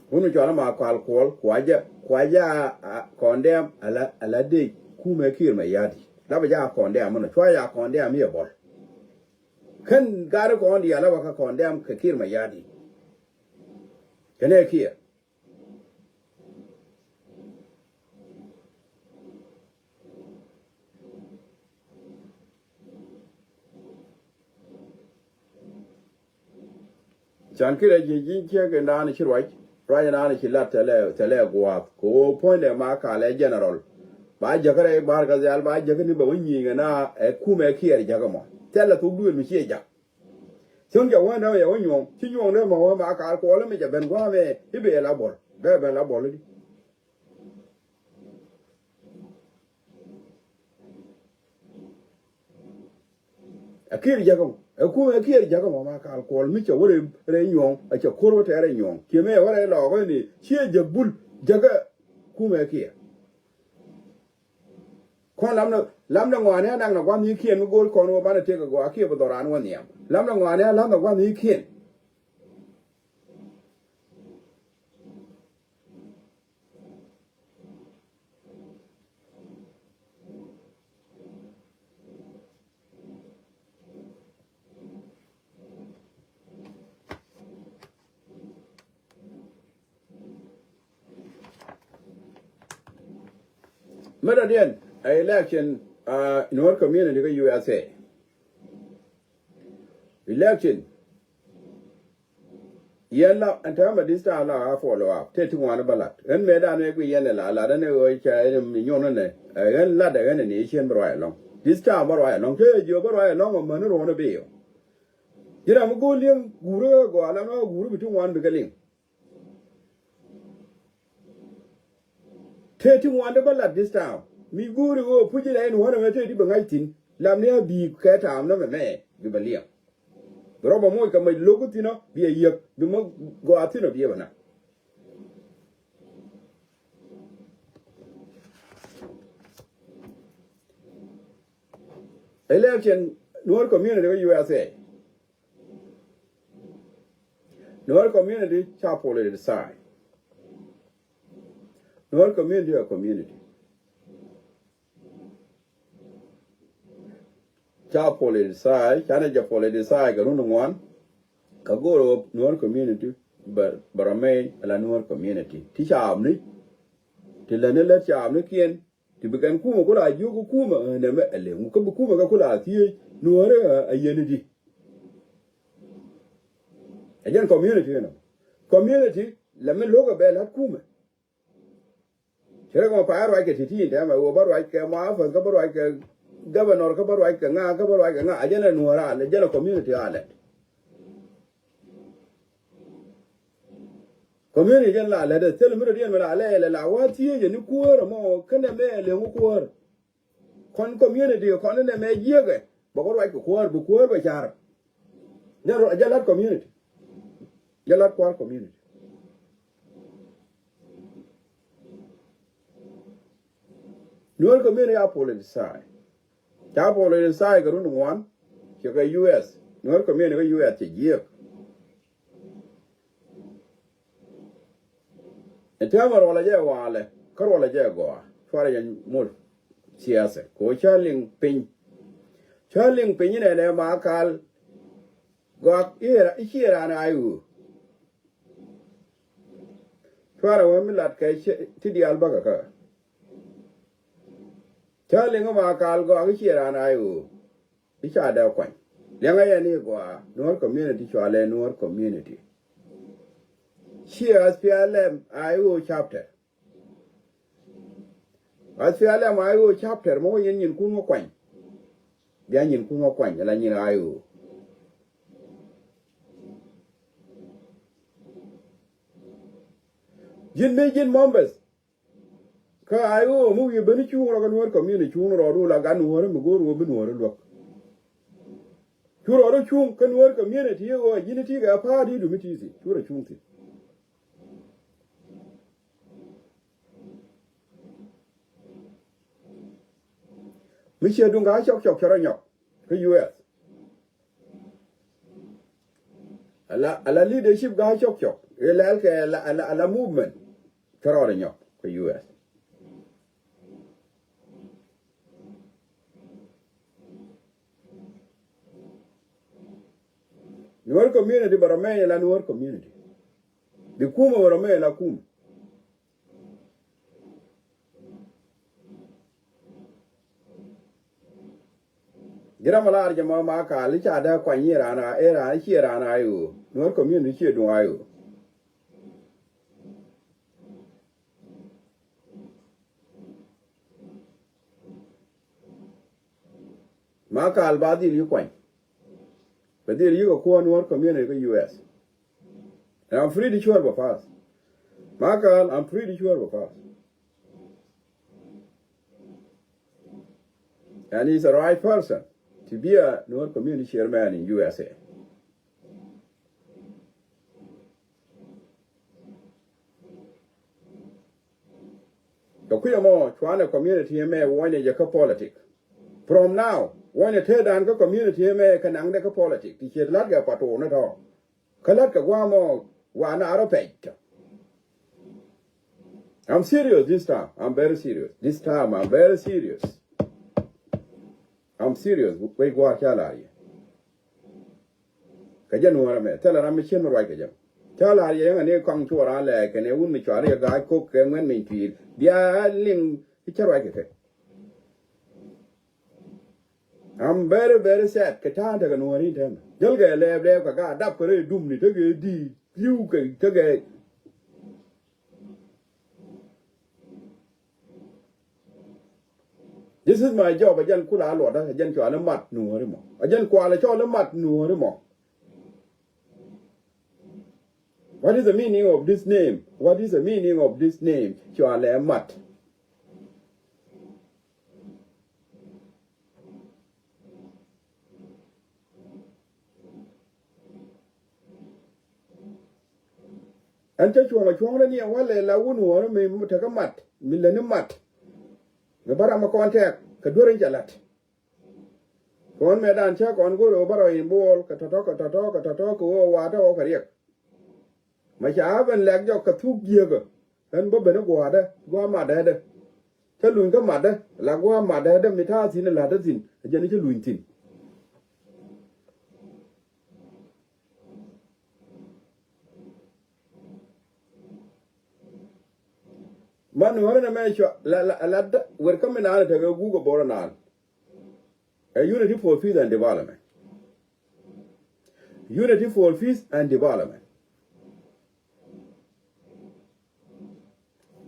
Wun mi cɔal ma Kal Kuɔl, kuacä, kuacä a, a, kɔn dɛm ala, ala dee kumɛ Kiir Mayardit. La bɛ jɛ a kɔn dɛm mi nɔ, cua jɛ a kɔn dɛm mi ɛ bɔl. Kän gari kɔn diaal la bɛ kä kɔn dɛm kɛ Kiir Mayardit. Kɛnɛ Kiir. Can ki rɛc ji̱ ji̱ ciek in da̱a̱n ci ruac, ruac in da̱a̱n ci lat thɛlɛ, thɛlɛ gua̱a̱th. Kɛ ɣöö puɔ̱nydɛ ma kalɛ jɛnɛrɔl. Ba jäkä rɛy ba̱a̱r kɛ dhial, ba jäkä ni bɛ wä nyi̱i̱ŋ ɛn a ɛ kumɛ Kiir jäkä mɔ. Thɛlɛ thok duël mi ciɛ jak. Cäŋ ca wä nɛ wä yɛ wä nyuɔ̱ŋ, ci nyuɔ̱ŋ dee mɔ wä ma Kal Kuɔl mi ca ben gua̱a̱mɛ, i̱ bɛ la buɔl, bɛ ben la buɔl i̱di. Ɛ Kiir jäkä mɔ, ɛ kumɛ Kiir jäkä mɔ ma Kal Kuɔl mi cɛ wä rɛy, rɛy nyuɔ̱ŋ, ɛ cɛ ko̱r wä tɛɛr rɛy nyuɔ̱ŋ. Ciɛ mëë wä rɛy lɔɔk ni, ciɛ jɛ bul, jäkä kumɛ Kiir. Kɔn lamnɛ, lamnɛ ŋɔaani a nak na gua̱n ni kiɛn mi go̱o̱r kɔn wä banɛ tëk a gɔaa kiɛ bi dhɔran wä nhiam. Lamnɛ ŋɔaani a lamnɛ gua̱n ni kiɛn. Mɛt adiɛn ɛ election, uh, Nuer community kä U S A. Election. Yɛn la ɛn täämɛ this time la a follow up. Tëë ti ŋuan bä lat. Ɣän mëë dan wee gui yɛn ɛ la lat ɛn ɛ ɣöö ca ɛn mi nyuɔn ɛnɛ. Ɛ ɣän lat ɛ ɣän ɛ ni cien bä ruac ɛlɔ̱ŋ. This time bä ruac ɛlɔ̱ŋ. Tëë jiö bä ruac ɛlɔ̱ŋ ɛ mäni ruɔ̱n ɛ bi̱i̱ ɔ. Ji̱n ram mi go̱o̱r li̱eŋ guurä ɣä gɔaa la nɔ guurä bi ti ŋuan bikɛ liŋ. Tëë ti ŋuan dee bä lat this time. Mi go̱o̱ri ɣöö puc ilɛ in wänä mɛ tëë ti bɛ ŋa̱c thi̱n. Lam ni a bi̱i̱ kɛ taam nɔmɛ mɛ bi bɛ liɛm. Bi rɔbä moc kɛ mɛ lo̱k thi̱n ɔ bi a yiëk bi mä gɔaa thi̱n ɔ bi ɛ bɛ na. Election Nuer community kä U S A. Nuer community ca politicide. Nuer community a community. Ca politicide, canɛ jɛ politicide kɛ run ŋuan. Ka go̱o̱r ɣöö Nuer community bɛ, bɛ rɔ mɛy ala Nuer community. Ti caapni, ti lätni lät caapnikiɛn, ti bi kɛn kumɛ ku la jiök kumɛ, ɛ, nɛmɛ ɛ lëŋ. Kä bi kumɛ kɛ ku la thiec, Nuäärä, ɛ, ɛ yɛn i̱di. Ɛ jɛn community inɔ. Community, lɛ mi lo̱kɛ bɛ la̱t kumɛ. Cɛ rɛ kɛ mɔ pay ruac kɛ ti̱ti̱ in tɛmɛ, wä bä ruac kɛ muafas, kä bä ruac kɛ governor, kä bä ruac kɛ ŋa, kä bä ruac kɛ ŋa, a jɛn ɛ Nuäärä, a jɛn ɛ community a lɛt. Community jɛn la lɛt ɛ thil mi rɔ diɛn mi la lɛ lɛ la wä thiec ɛ ni kuäär ɛmɔ, kɛnɛ mɛ lɛ ŋu kuäär. Kɔn community kɔn inɛ mɛ jiäkɛ bɛ kɔ ruac kɛ kuäär bi kuäär bɛ car. Jɛ rɔ jɛ lat community. Jɛ lat kuäär community. Nuer community a politicide. Ca politicide kɛ run ŋuan. Cɛ kɛ U S. Nuer community kɛ U S cɛ jiäk. Ɛn täämɛ ruɔlɛ jɛ walɛ kä ruɔlɛ jɛ gɔaa cuarɛ jɛ mul siasɛ kɛ ɣöö cä liŋ piny. Cä liŋ piny inɛnɛ ma kal. Gɔaa i̱ ciɛ raan a i̱ ɣöö cuarɛ wee mi lat kɛ ti diaal bäkɛ kä. Cä liŋ ɛ Makal gɔaa i̱ ciɛ raan a i̱ ɣöö i̱ ca dee kuany. Liɛŋɛ yɛn i̱ gɔaa Nuɔr community, cualɛ Nuɔr community. Ciɛ SPLM a i̱ ɣöö chapter. SPLM a i̱ ɣöö chapter mɔ wä yɛn nyinkun wä kuany. Bia nyinkun wä kuany ala nyin a i̱ ɣöö. Ji̱n mi ji̱n members. Kä a i̱ ɣöö mi wi̱i̱ ben i̱ cuŋ rɔ kɛ Nuɔr community, cuŋ rɔ du la gat Nuɔr mi go̱o̱r ɣöö bi Nuɔr luäk. Cu rɔ rɔ cuŋ kä Nuɔr community i̱ ɣöö ji̱n i̱ ti kɛ party du mi ti thi̱n, cu rɔ cuŋ thi̱n. Mi ciɛ duŋ ka cɔk cɔk cɛ rɔ nyɔk kä U S. Ala, ala leadership ga cɔk cɔk. Ilɛl kɛ ala, ala, ala movement. Kɛ rɔɔdɛ nyɔk kɛ U S. Nuɔr community bɛ rɔ mɛny ala Nuɔr community. Bi kumɛ bɛ rɔ mɛny ala kumɛ. Ji̱n ram a lar jɛ mɔ Makal i̱ ca dee kuany i̱ raan a i̱ raan i̱ ciɛ raan a i̱ ɣöö Nuɔr community ciɛ duŋ a i̱ ɣöö. Makal ba dhil yi kuany. Bɛ dhil yi kɛ kuɔn Nuɔr community kä U S. And I'm pretty sure bɛ pass. Makal, I'm pretty sure bɛ pass. And he's the right person to be a Nuer community chairman in U S A. Kɛ kui̱ ɛmɔ cuanɛ community ɛmɛ wɔnyɛ jɛ kä politic. From now, wɔnyɛ tëëdan kä community ɛmɛ kɛ naŋdɛ kä politic. Ti ciet lat kɛ patrol ni tɔ. Kä lat kɛ guamɔ wa na rɔ pɛc. I'm serious this time. I'm very serious. This time I'm very serious. I'm serious. Wec gua̱a̱r ca lar yɛ. Kɛ jɛ nuɔ̱ɔ̱rä mɛ thilɛ ram mi cien mi ruac kɛ jɛ. Ca lar yɛ yɛŋɛ ni kɔŋ cuɔ ran lɛ kɛnɛ wun mi cuari yɛ ga̱a̱c kok kɛ ŋuɛn mi cui̱i̱r bia liŋ i̱ cä ruac kɛ kɛ. I'm very, very sad kɛ ta̱a̱n tekɛ nuɔ̱ɔ̱ri tɛn jäl kɛ lɛɛp lɛɛp kɛ ga̱a̱ dap kɛ rɛy dumni tekɛ di̱i̱t li̱w kɛ tekɛ. This is my job. A jɛn kula a luɔtdä a jɛn cɔal i̱ mat nuɔ̱ɔ̱ri mɔ. A jɛn kual a cɔl i̱ mat nuɔ̱ɔ̱ri mɔ. What is the meaning of this name? What is the meaning of this name? Cɔal ɛ mat. Ɛn cä cuɔ̱ŋ a cuɔ̱ŋ rɛ ni ɛ walɛ la wun wä rɛ mi tekä mat mi lɛ ni mat. Mi bä ram a kɔn tɛk kɛ duer in cɛ la̱t. Kɔn mɛ dan cä kɔn go̱r ɛ wä bä rɔ in buɔl kɛ tɔ̱tɔ̱ kɛ tɔ̱tɔ̱ kɛ tɔ̱tɔ̱ kɛ wä wa̱a̱ tɛ wä kɛ riɛk. Ma ca ben lɛk jɔk kɛ thuk jiäkä. Ɣän bä ben i̱ gua̱a̱dä gua̱a̱ matdädä. Cä luny kä matdä la gua̱a̱ matdädä mi ta̱a̱ thi̱n i̱ la̱tdä thi̱n a jɛn i̱ cä luny thi̱n. Man nuɔ̱ɔ̱rä nɛ mɛ cua la la la wer kä mi naan i̱ tekɛ guuk ɛ bo̱rä naan. A unity for peace and development. Unity for peace and development.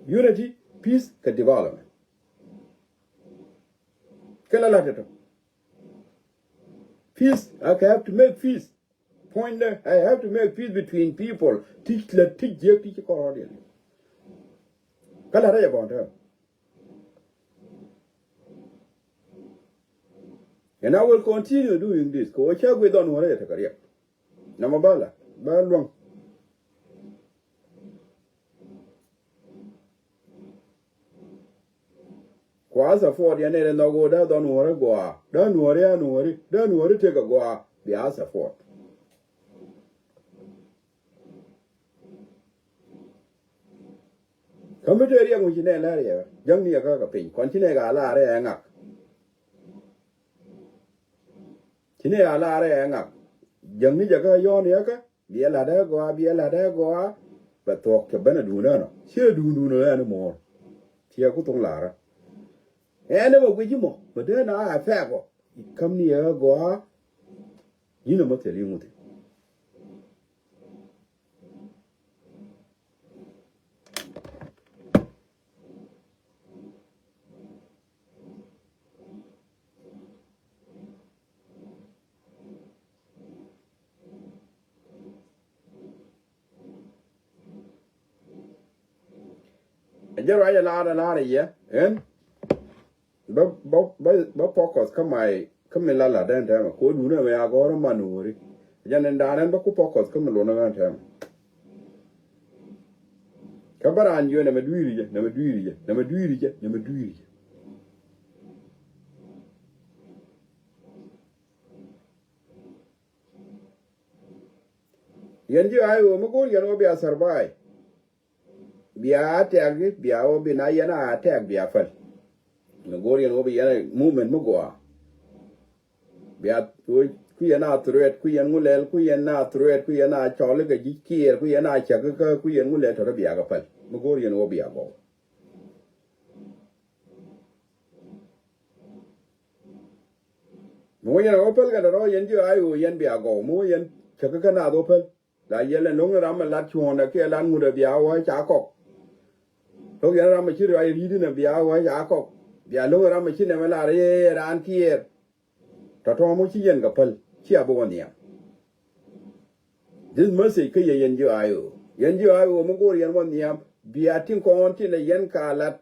Unity, peace kɛ development. Kɛ la la̱t tɔ̱. Peace, I have to make peace. Point dɛ, I have to make peace between people. Ti la ti jiäk ti ci kɔrɔdiɛn. Kä la̱t rɛy ɛ bɔ̱n tɛm. And I will continue doing this. Kɛ wä cä guic dhɔn wä rɛy ɛ tekɛ riɛk. Namɔ bä la bä luäŋ. Kua support yɛn nɛy rɛ nhɔk ɣöö dee dhɔn nuɔ̱ɔ̱ri gɔaa, dee nuɔ̱ɔ̱ri a nuɔ̱ɔ̱ri, dee nuɔ̱ɔ̱ri tëk a gɔaa bia support. Kä mi te riɛk mi ci nɛ la̱r yɛ jäŋni yɛ kä kɛ piny kɔn ci nɛ ka la̱r yɛ ŋak. Ci nɛ a la̱r ɛ ŋak. Jäŋni jɛ kä yɔ̱ɔ̱n yɛ kä, biɛ la̱t ɛ gɔaa, biɛ la̱t ɛ gɔaa. Bɛ thuɔ̱k kɛ ben a duun ɛnɔ. Ciɛ duun duun ɛn mɔɔr. Ciɛ ku thoŋ la̱rä. Ɛn ɛ mɛ guic imɔ, mɛ dee na a fɛɛk ɔ. I̱ käm ni ɛ gɔaa. Yinɛ mɔ thil i̱ ŋuthi. Jɛ ruac ɛ la̱r ɛ la̱r ɛ yɛ ɛn bä bä bä bä focus kä may kä mi la la den tɛmɛ ko duun ɛmɛ ya gɔr man wuri. Jɛ ni dan ɛn bä ku focus kä mi lon ɛn tɛmɛ. Kä bä ran yɔ nɛmɛ duiri jɛ, nɛmɛ duiri jɛ, nɛmɛ duiri jɛ, nɛmɛ duiri jɛ. Yɛn ji̱ a i̱ ɣöö mi go̱o̱r yɛn ɣöö bia survive. Bia attack, bia ɣöö bi na yɛn a attack bia päl. Mi go̱o̱r yɛn ɣöö bi yɛn movement mi gɔaa. Bia ku yɛn a threat, ku yɛn ŋu lɛl, ku yɛn a threat, ku yɛn a cɔl kɛ ji̱ kiɛɛr, ku yɛn a cäk kä, ku yɛn ŋu lɛl tɔ̱tɔ̱ bia kɛ päl. Mi go̱o̱r yɛn ɣöö bia gɔw. Mi wä yɛn a wä päl kɛn rɔ yɛn ji̱ a i̱ ɣöö yɛn bia gɔw. Mi wä yɛn cäk kä naath wä päl. La yɛl ɛn lo̱ŋ ram ɛ lat cuɔ̱ɔ̱ŋdɛ kiɛ lat ŋut ɛ bia wä ca kɔk. Lo̱k yɛn ram ɛ ci ruac ri̱t inɛ bia wä ca kɔk. Bia lo̱ŋ ram ɛ ci nɛmɛ lar ɛ raan kiɛɛr. Tɔ̱tɔ̱ mɔ ci yɛn kɛ päl, cia bi wä nhiam. This message kä yɛ yɛn ji̱ a i̱ ɣöö. Yɛn ji̱ a i̱ ɣöö mi go̱o̱r yɛn wä nhiam, bia tin kɔn tin ɛ yɛn ka lat.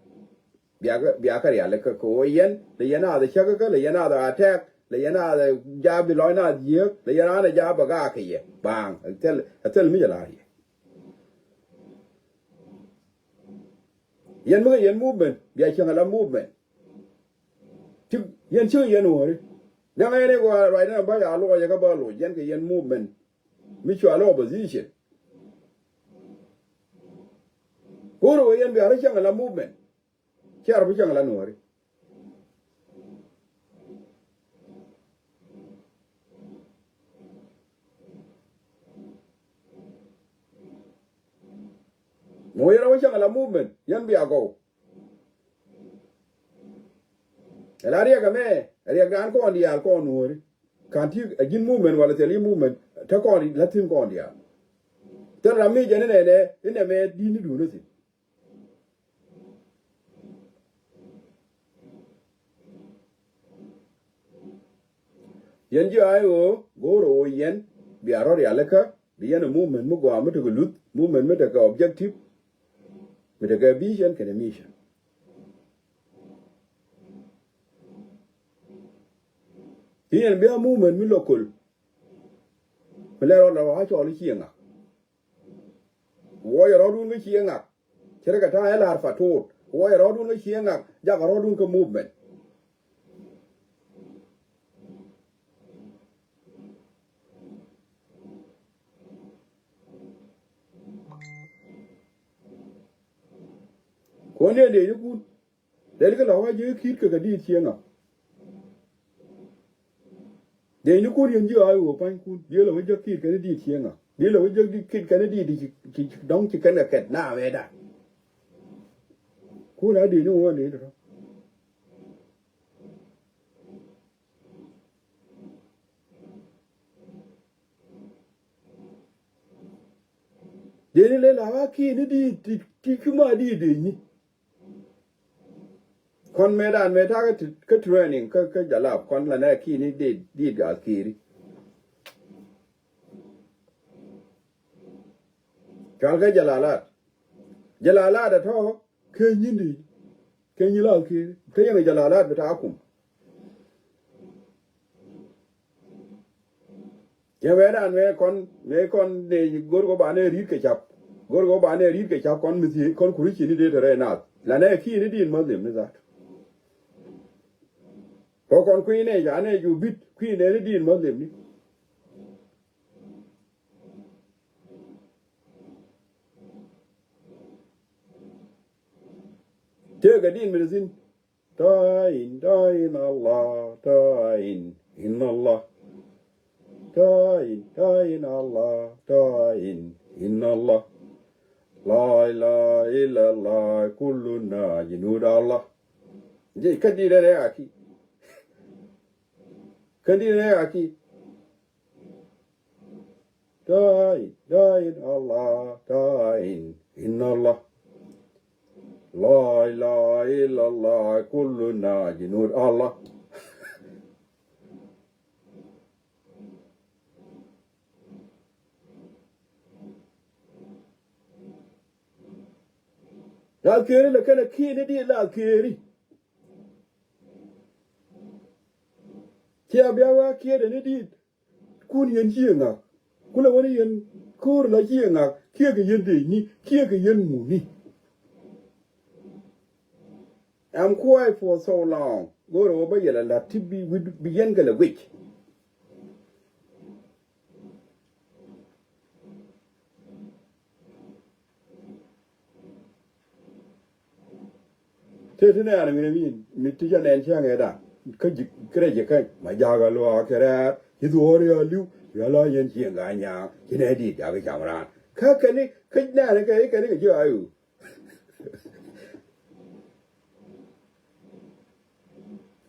Bia kä, bia kä rial kä kɛ ɣöö yɛn, lɛ yɛn a dhɛ cäk kä, lɛ yɛn a dhɛ attack, lɛ yɛn a dhɛ jabi lɔc na dhiek, lɛ yɛn a dhɛ jabi gaa kɛ yɛ. Baaŋ, ɛ thil, ɛ thil mi jɛ lar yɛ. Yɛn mi kɛ yɛn movement, bia cieŋ ala movement. Ti, yɛn cieŋ yɛn wääri. Dɛŋ yɛn i̱ gɔaa ruacdä na bä ya luɔc yɛ kä bä luɔc, yɛn kɛ yɛn movement. Mi cua lɔ opposition. Go̱o̱r wä yɛn bia rɔ cieŋ ala movement. Ciar bi cäŋ la nuɔ̱ɔ̱ri. Mɔ yɛn a wä cäŋ la movement, yɛn bia gɔw. Ɛ la riɛk ɛmɛ, ɛ riɛk dan kɔn diaal kɔn nuɔ̱ɔ̱ri. Kan ti a ji̱n movement wala thil i̱ movement, te kɔn la thi̱n kɔn diaal. Thil ram mi jɛn inɛ nɛ, inɛ mɛ di̱t ni duun ni thi̱n. Yɛn ji̱ a i̱ ɣöö go̱o̱r ɣöö yɛn bia rɔ̱ rialikä, bi yɛn a movement mi gɔaa mi tekɛ luth, movement mi tekɛ objective, mi tekɛ vision kɛnɛ mission. I̱ yɛn bia movement mi local. Mi lɛ rɔ̱ la wä cɔl i̱ cieŋa. Wuɔcɛ rɔ̱dun kä cieŋak. Cɛ rɛ kɛ ta̱a̱ ɛ la̱r Patot. Wuɔcɛ rɔ̱dun kä cieŋak, jakɛ rɔ̱dun kä movement. Kuɔn diɛ dee jikun. Lɛl kɛ lɔ̱k a ji̱ ki̱t kɛ kɛ diit cieŋa. Dee ni kun yɛn ji̱ a i̱ wä pa̱nykun. Diet lɛ wä jek ki̱t kɛn i̱ diit cieŋa. Diet lɛ wä jek ki̱t kɛn i̱ diit ci, ci, ci dɔ̱ŋ ci kɛn kɛ kɛt na wee da. Kun a dee ni wä ni tɔ̱tɔ̱. Dee ni lɛ la wä ki̱t ni diit ti, ti ki ma diit dee ni. Kɔn mëë dan mëë ta̱a̱ kä ti, kä training kä, kä jalap kɔn la nɛ ki̱ni dit, dit gas ki̱ri. Cual kä jalalat. Jalalat a tɔ̱ kä nyindi. Kä nyi la ki̱ri. Kä yɛn jalalat bi ta̱a̱ kum. Cɛ wee dan wee kɔn, wee kɔn ne go̱r kɔ ba ne ri̱t kɛ cap. Go̱r kɔ ba ne ri̱t kɛ cap kɔn mithi kɔn kuri ci ni dee te rɛy naath. La ne ki̱ni di̱i̱n Muslim ni that. Kɔ kɔn kui̱ ne ca ne ju bit kui̱ ne ni di̱i̱n Muslim ni. Tëëkɛ di̱i̱n mi thi̱n. Tɔ̱ in, tɔ̱ in Allah, tɔ̱ in, in Allah. Tayin, tayin Allah, tayin, inna Allah. La ilaha illallah, kulluna junud Allah. Jɛ, kä di dɛ rɛ aki. Kä di dɛ rɛ aki. Tayin, tayin Allah, tayin, inna Allah. La ilaha illallah, kulluna junud Allah. La keri la kɛnɛ kiɛ ni di la keri. Cia bia wa kiɛ dɛ ni di. Kun yɛn ciɛ ŋak. Kulɛ wä ni yɛn ko̱o̱r la ciɛ ŋak. Kiɛ kɛ yɛn dee ni. Kiɛ kɛ yɛn ŋuni. I'm quiet for so long. Go̱o̱rɛ wä bä yɛlɛ la ti bi wit bi yɛn kɛ lɛ guic. Tëë ti nɛɛr mi rɛ mi, mi ti jɛ nɛn cäŋ ɛ dan. Kä ji̱ kɛ rɛ ji̱ käny ma jakä luaak kɛ rɛɛr. Ci dhuɔ̱ɔ̱r yɔ li̱w yɔ la yɛn cieŋ ka nyaak ci nɛ di̱i̱t jakä cam raan. Kä kɛni kä nɛɛr kɛ kɛni kɛ ji̱ ayu.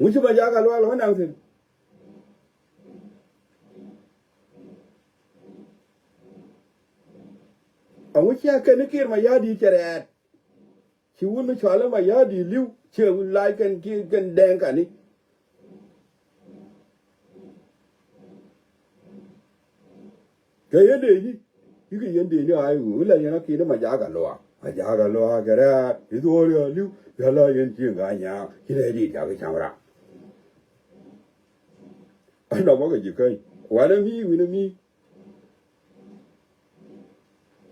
Ŋu ci ma jakä luaak lɔ naŋ thi̱n. Aŋu cia kɛn ni kiɛɛr ma ya̱a̱ di̱i̱t cɛ rɛɛt. Ci wun mi cɔal ma ya̱a̱ di̱i̱t li̱w ciɛ wun lac kɛn kiɛ kɛn dɛŋ kani. Kɛ yɛn dee ji̱ yikɛ yɛn dee ni a i̱ ɣöö ilɛ yɛn a kiɛn ni ma jakä luaak ma jakä luaak kɛ rɛɛt i̱ dhuɔ̱ɔ̱r yɔ̱a̱ li̱w yɔ̱a̱ la yɛn cieŋ ka nyaak ci nɛ di̱i̱t jakä cam raam. A nɔmɔ kɛ ji̱ käny wanɛ mi wi̱nɛ mi.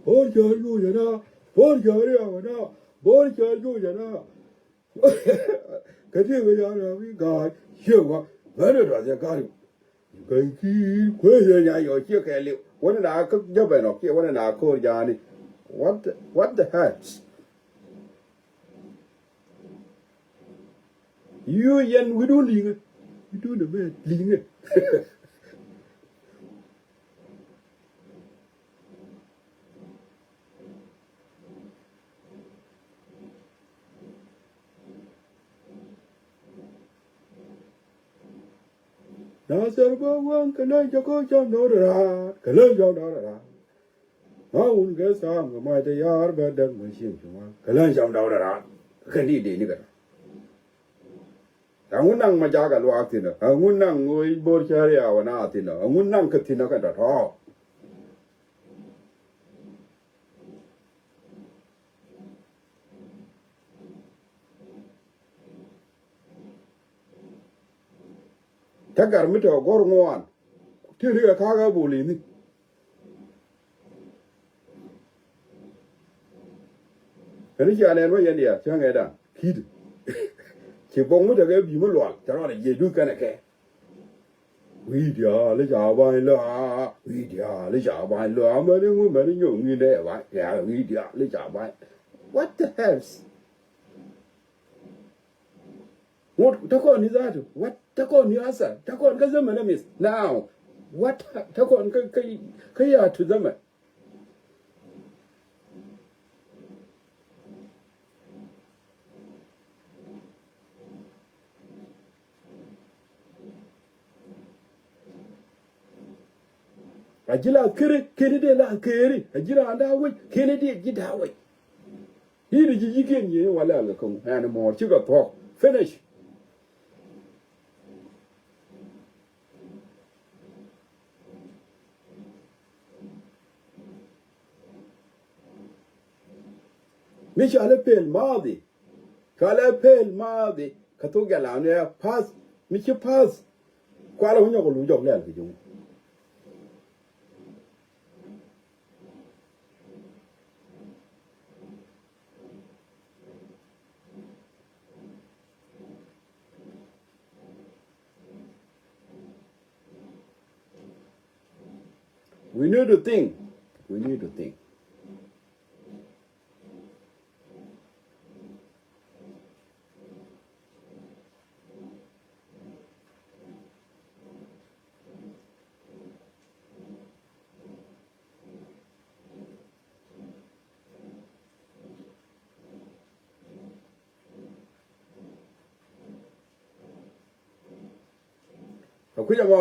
Bo̱o̱r cäär juuc ɛna, bo̱o̱r cäär yɔw ɛna, bo̱o̱r cäär juuc ɛna. Kä ti kä yɔw ɛna wi̱i̱ ga̱a̱c ciek wä mɛn ɛ duath yɛ ga̱a̱c. Ga̱a̱c ki̱i̱r kueec yɛ nya yɔw ciek kɛ liw wänɛ na kä jäpɛn ɔ kiɛ wänɛ na ko̱o̱r ja̱a̱ni. What the, what the heck? Yu yɛn wi̱dun li̱ŋɛ. Wi̱dun ɛmɛ li̱ŋɛ. Nasir bä wäŋ kɛ leny cɛ ko̱ cam dɔ̱r raar kɛ leny cam dɔ̱r raar. Ma wun kɛ sam kɛ mac te yar bɛ däk mɛ cieŋ cuŋa kɛ leny cam dɔ̱r raar. Kɛ ni dee ni kɛ. Aŋu naŋ ma jakä luaak thi̱n ɔ aŋu naŋ ɣöö i̱ bo̱r cäär yaw ɛna thi̱n ɔ aŋu naŋ kä thi̱n ɔ kɛn tɔ̱tɔ̱. Kä gar mi tɔ̱ gɔ̱r ŋuan ti ri kɛ ka̱a̱k ɛ bol i̱ni. Ɛn i̱ cia nɛn wä yɛn diaal cä ŋɛ̈tdan ki̱t. Ci bɔŋ mi tekɛ bi̱i̱ mi lual cɛ rɔɔdɛ jiɛc duth kɛnɛ kɛ. Wi̱i̱ diaal i̱ ca ba̱ny lɔaa wi̱i̱ diaal i̱ ca ba̱ny lɔaa mɛn i̱ ŋu mɛn i̱ nyɔk ŋi̱n dee ba̱ny diaal wi̱i̱ diaal i̱ ca ba̱ny. What the hell? Ŋut te kɔn ni dhatu. What te kɔn ni asa te kɔn kä zaman amis now. What te kɔn kä kä kä ya tu zaman. A ji̱ la keri keni dee la keri a ji̱ raan daa wec keni dee ji̱ daa wec. I̱ di ji̱ ji̱ kiɛn yie wala a lɛ käŋ ɛn mɔɔr cikɛ thuɔ̱k. Finish. Mi cɔalɛ pel ma̱a̱thi. Cɔalɛ pel ma̱a̱thi kɛ thok jɛ lam ni ɛ path mi ci path. Kualɛ wä nyɔk lu jɔk lɛl kɛ ji̱ wä. We need to think. We need to think. Kui̱c ɛmɔ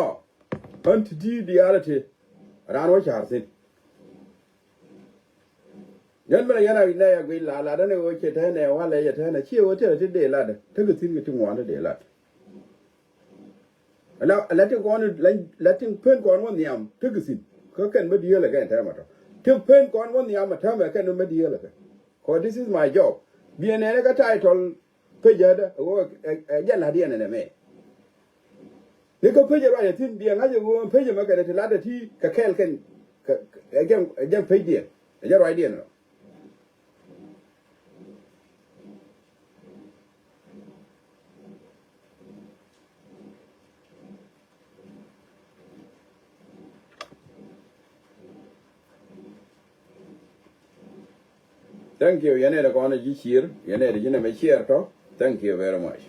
ɣän ti̱ti̱ diaal ɛ ti raan wä ca̱r thi̱n. Yɛn mi la yɛn a nɛ yɛ guic la lat ɛn ɛ ɣöö cɛ tɛn ɛ walɛ yɛ tɛn ɛ ciɛ ɣöö tɛn ɛ ti dee lat ɛ tekɛ thi̱n kɛ ti ŋuan ti dee lat. La la ti kɔn la ti pen kɔn wä nhiam tekɛ thi̱n kä kɛn bä dieel ɛ kɛn tɛmɛ tɔ ti pen kɔn wä nhiam ɛ tɛmɛ kɛn bä dieel ɛ kɛ. Kɔ this is my job. Biɛ nɛnɛ kä title page ɛ dä ɛ ɣöö ɛ jɛ la̱t yɛn ɛnɛ mɛ. Ni kä page ruac ɛ thi̱n biɛ ŋa̱c ɛ ɣöö page mɛ kɛn ɛ ti la̱t ɛ ti kɛ kɛɛl kɛn kɛ ɛ jɛn ɛ jɛn page diɛn ɛ jɛn ruac diɛn rɔ. Thank you. Yɛn ɛ dɛ kɔn ɛ ji̱ cier yɛn ɛ dɛ ji̱ nɛmɛ cier tɔ. Thank you very much.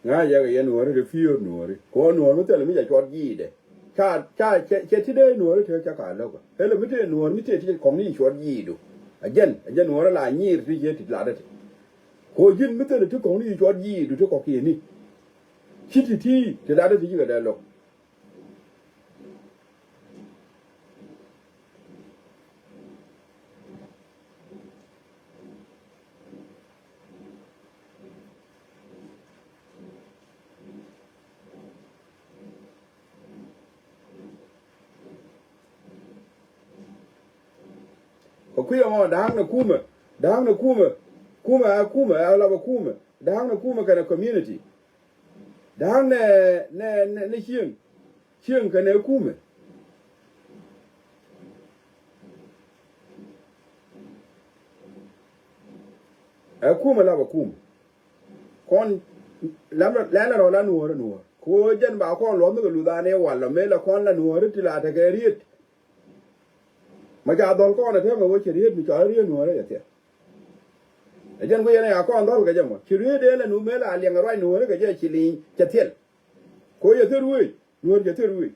Ŋa̱c yɛ kɛ yɛn nuɔ̱ɔ̱ri ti piöör nuɔ̱ɔ̱ri kɛ ɣöö nuɔ̱ɔ̱r mi thilɛ mi ca cuɔt ji̱i̱dɛ. Ca ca cɛ ti dee nuɔ̱ɔ̱ri tëë ca ka lo̱kä thilɛ mi tëë nuɔ̱ɔ̱r mi tëë ti kɔŋni ci cuɔt ji̱i̱du. A jɛn a jɛn nuɔ̱ɔ̱ri la nyiir ti ciɛ ti latdä ti. Kɛ ɣöö ji̱n mi thilɛ ti kɔŋni ci cuɔt ji̱i̱du ti kɔkiɛni. Ci ti ti ti latdä ti ci kɛ dee lo̱k. Kɛ kui̱ ɛmɔ da̱a̱ŋ nɛ kumɛ da̱a̱ŋ nɛ kumɛ. Kumɛ a kumɛ a lapɛ kumɛ da̱a̱ŋ nɛ kumɛ kɛnɛ community. Da̱a̱ŋ nɛ nɛ nɛ cieŋ cieŋ kɛnɛ kumɛ. Ɛ kumɛ lapɛ kumɛ. Kɔn lɛn rɔ la nuɔ̱ɔ̱r nuɔ̱ɔ̱r kɛ ɣöö jɛn ba kɔn luɔ̱th mi kɛ luth an ëë wal lɔ mëë la kɔn la nuɔ̱ɔ̱r ti la tekɛ riet. Ma ca dhɔl kɔn ɛ tɛmɛ wä cɛ riet mi cɔal riet nuɔ̱ɔ̱r ɛ thiɛth. Ɛ jɛn guic yɛn ɛ ya kɔn dhɔl kɛ jɛ mɔ ci riet dee la nu mëë la liɛŋ ɛ ruac nuɔ̱ɔ̱r kɛ jɛ ci li̱i̱ny cɛ thiɛl. Kɛ ɣöö cɛ thiɛl ruëëc nuɔ̱ɔ̱r cɛ thiɛl ruëëc.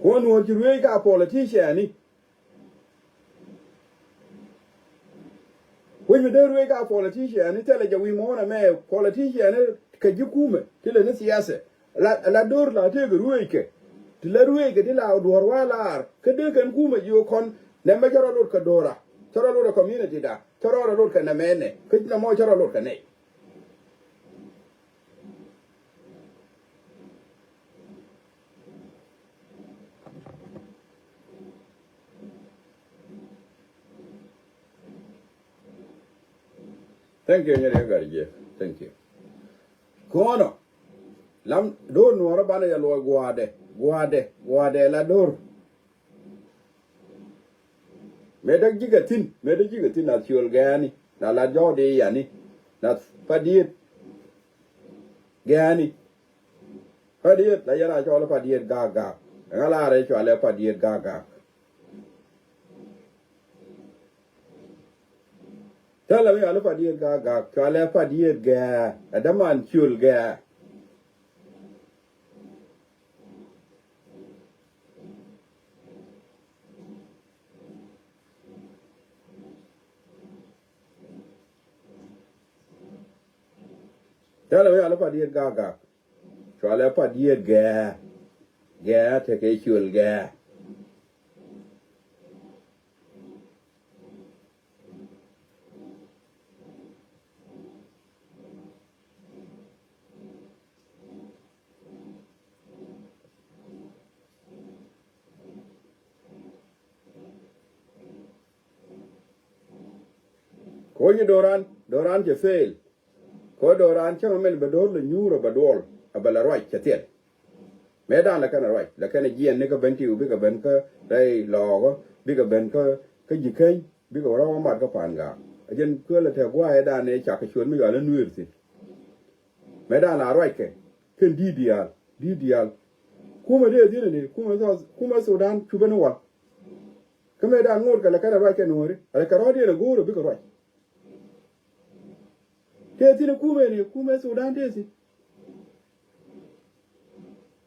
Kɛ ɣöö nuɔ̱ɔ̱r ci ruëëc ka politician ni. Wec mi dee ruëëc ka politician ni thilɛ jɛ wi̱i̱ muɔ̱ɔ̱n ɛmɛ politician ni kɛ ji̱ kumɛ ti lɛ ni thiathɛ. La la do̱r la tëëkɛ ruëëckɛ ti la ruëëckɛ ti la duɔ̱ɔ̱r wa laar kä dee kɛn kumɛ jiök kɔn nɛmɛ cä rɔ lot kɛ do̱ra cä rɔ lot kɛ community da cä rɔ rɔ lot kɛ nɛmɛ nɛ kä nɛmɔ cä rɔ lot kɛ nɛy. Thank you, nyɛri ɛ gari jɛ. Thank you. Kɔnɔ lam do̱r nuɔrä banɛ yɛ luɔc gua̱a̱dɛ gua̱a̱dɛ gua̱a̱dɛ la do̱r. Mëë däk ji̱ kɛ thi̱n mëë däk ji̱ kɛ thi̱n nath ciöl gɛ̈ɛ̈ni nath la jɔ̱ɔ̱k di yani nath pa diet. Gɛ̈ɛ̈ni pa diet la yɛn a cɔl pa diet gak gak. Ɛŋa la rɛy cɔalɛ pa diet gak gak. Thilɛ mi cɔalɛ pa diet gak gak cɔalɛ pa diet gɛ̈ɛ̈ ɛ däman ciöl gɛ̈ɛ̈. Thilɛ mi cɔalɛ pa diet gak gak. Cɔalɛ pa diet gɛɛ gɛɛ tekɛ ciöl gɛɛ. Ko̱ nyi do̱ran do̱ran cɛ fail. Ko̱ do̱ran cäŋ min bɛ do̱r lɛ nyuur ɔ bɛ duɔl ɔ bɛ lɛ ruac cɛ thiɛl. Mëë da̱a̱n lɛ kɛn ruac lɛ kɛn jiɛn ni kä ben ti wi bikɛ ben kä rɛy lɔɔkä bikɛ ben kä kä ji̱ keny bikɛ rɔ̱ mat kä pa̱a̱n gaak. A jɛn kuël a te gua̱a̱c dan ni cak kɛ cuɔ̱n mi yɔal ni nuëër thi̱n. Mëë da̱a̱n la ruac kɛ kɛn di̱i̱t diaal di̱i̱t diaal. Kumɛ dee thi̱n ni kumɛ Sudan cupɛ ni wal. Kä mëë da̱a̱n ŋo̱o̱t kɛ lɛ kɛn ruac kɛ nuɔ̱ɔ̱ri a lɛ kɛ rɔ̱ diɛn a go̱o̱r a bikɛ ruac. Tëë thi̱n kumɛ ni kumɛ Sudan tëë thi̱n.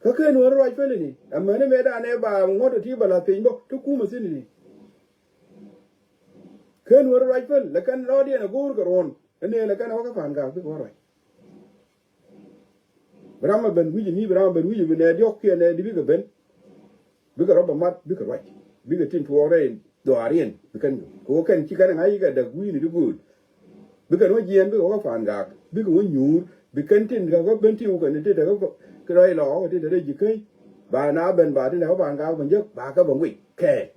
Kä ken wä ruac päl ni amäni mëë danɛ ba ŋuɔ̱t ti ba la̱th piny bä ti kumɛ thi̱n ni. Ken wä ruac päl lɛ kɛn rɔɔdiɛn a go̱o̱r kɛ ruɔ̱n. Ni lɛ kɛn a wä kä pa̱a̱n gaak bikɛ wä ruac. Bi ram a ben wi̱c mi, bi ram a ben wi̱c mi nɛ diɔ̱k kiɛ nɛ di bikɛ ben. Bikɛ rɔ bɛ mat, bikɛ ruac. Bikɛ tin tuɔɔk rɛy dhɔaariɛn bi kɛn kɛ. Kɛ wä kɛn ci kɛn ŋa̱c kɛ däk wi̱i̱ni di gööl. Bikɛ wä jiɛɛn, bikɛ wä kä Pangak, bikɛ wä nyuur, bi kɛn tin kɛ wä ben ti wä kɛn ti te kä rɛy lɔɔk ti te rɛy ji̱ käny. Ba na ben ba tin te kä Pangak ben jek ba kɛ bɛ ŋuic kɛɛl.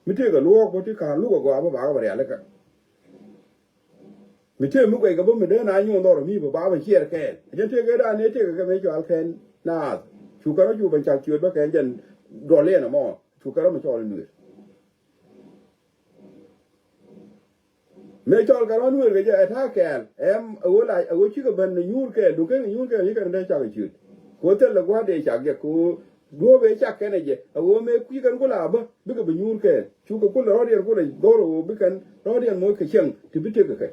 Mi tëëkɛ luɔɔk bä ti ka̱n luk ɛ gɔaa bä ba kɛ bɛ rialikä. Mi tëë mi guɛc kɛ bä mi dee na nyuɔn dhɔr mi bä ba bä ciɛɛr kɛɛl. Jɛn tëëkɛ dan ni tëëkɛ kɛ mi cual kɛn naath. Cu kɛ rɔ cu ben cak ciöt bä kɛn jɛn duɔl yɛn ɛmɔ. Cu kɛ rɔ mi cɔl nuer. Mëë cɔl kɛ rɔ̱n wëë kɛ jɛ ɛ ta̱a̱ kɛɛl ɛm ɛ ɣöö la ɛ ɣöö cikɛ ben ni nyuur kɛɛl, duŋ ken ni nyuur kɛɛl cikɛ ni dee cak ɛ ciöt. Kɛ ɣöö thil ɛ gua̱a̱th dee cak jɛ kɛ ɣöö duɔ̱ɔ̱p ëë cak kɛn ɛ jɛ ɛ ɣöö mëë kui̱ kɛn ku la bä bikɛ bi nyuur kɛɛl. Cukɛ kulɛ rɔ̱diɛn kulɛ go̱r ɛ ɣöö bi kɛn rɔ̱diɛn moc kɛ cieŋ ti bi tëk kɛ kɛ.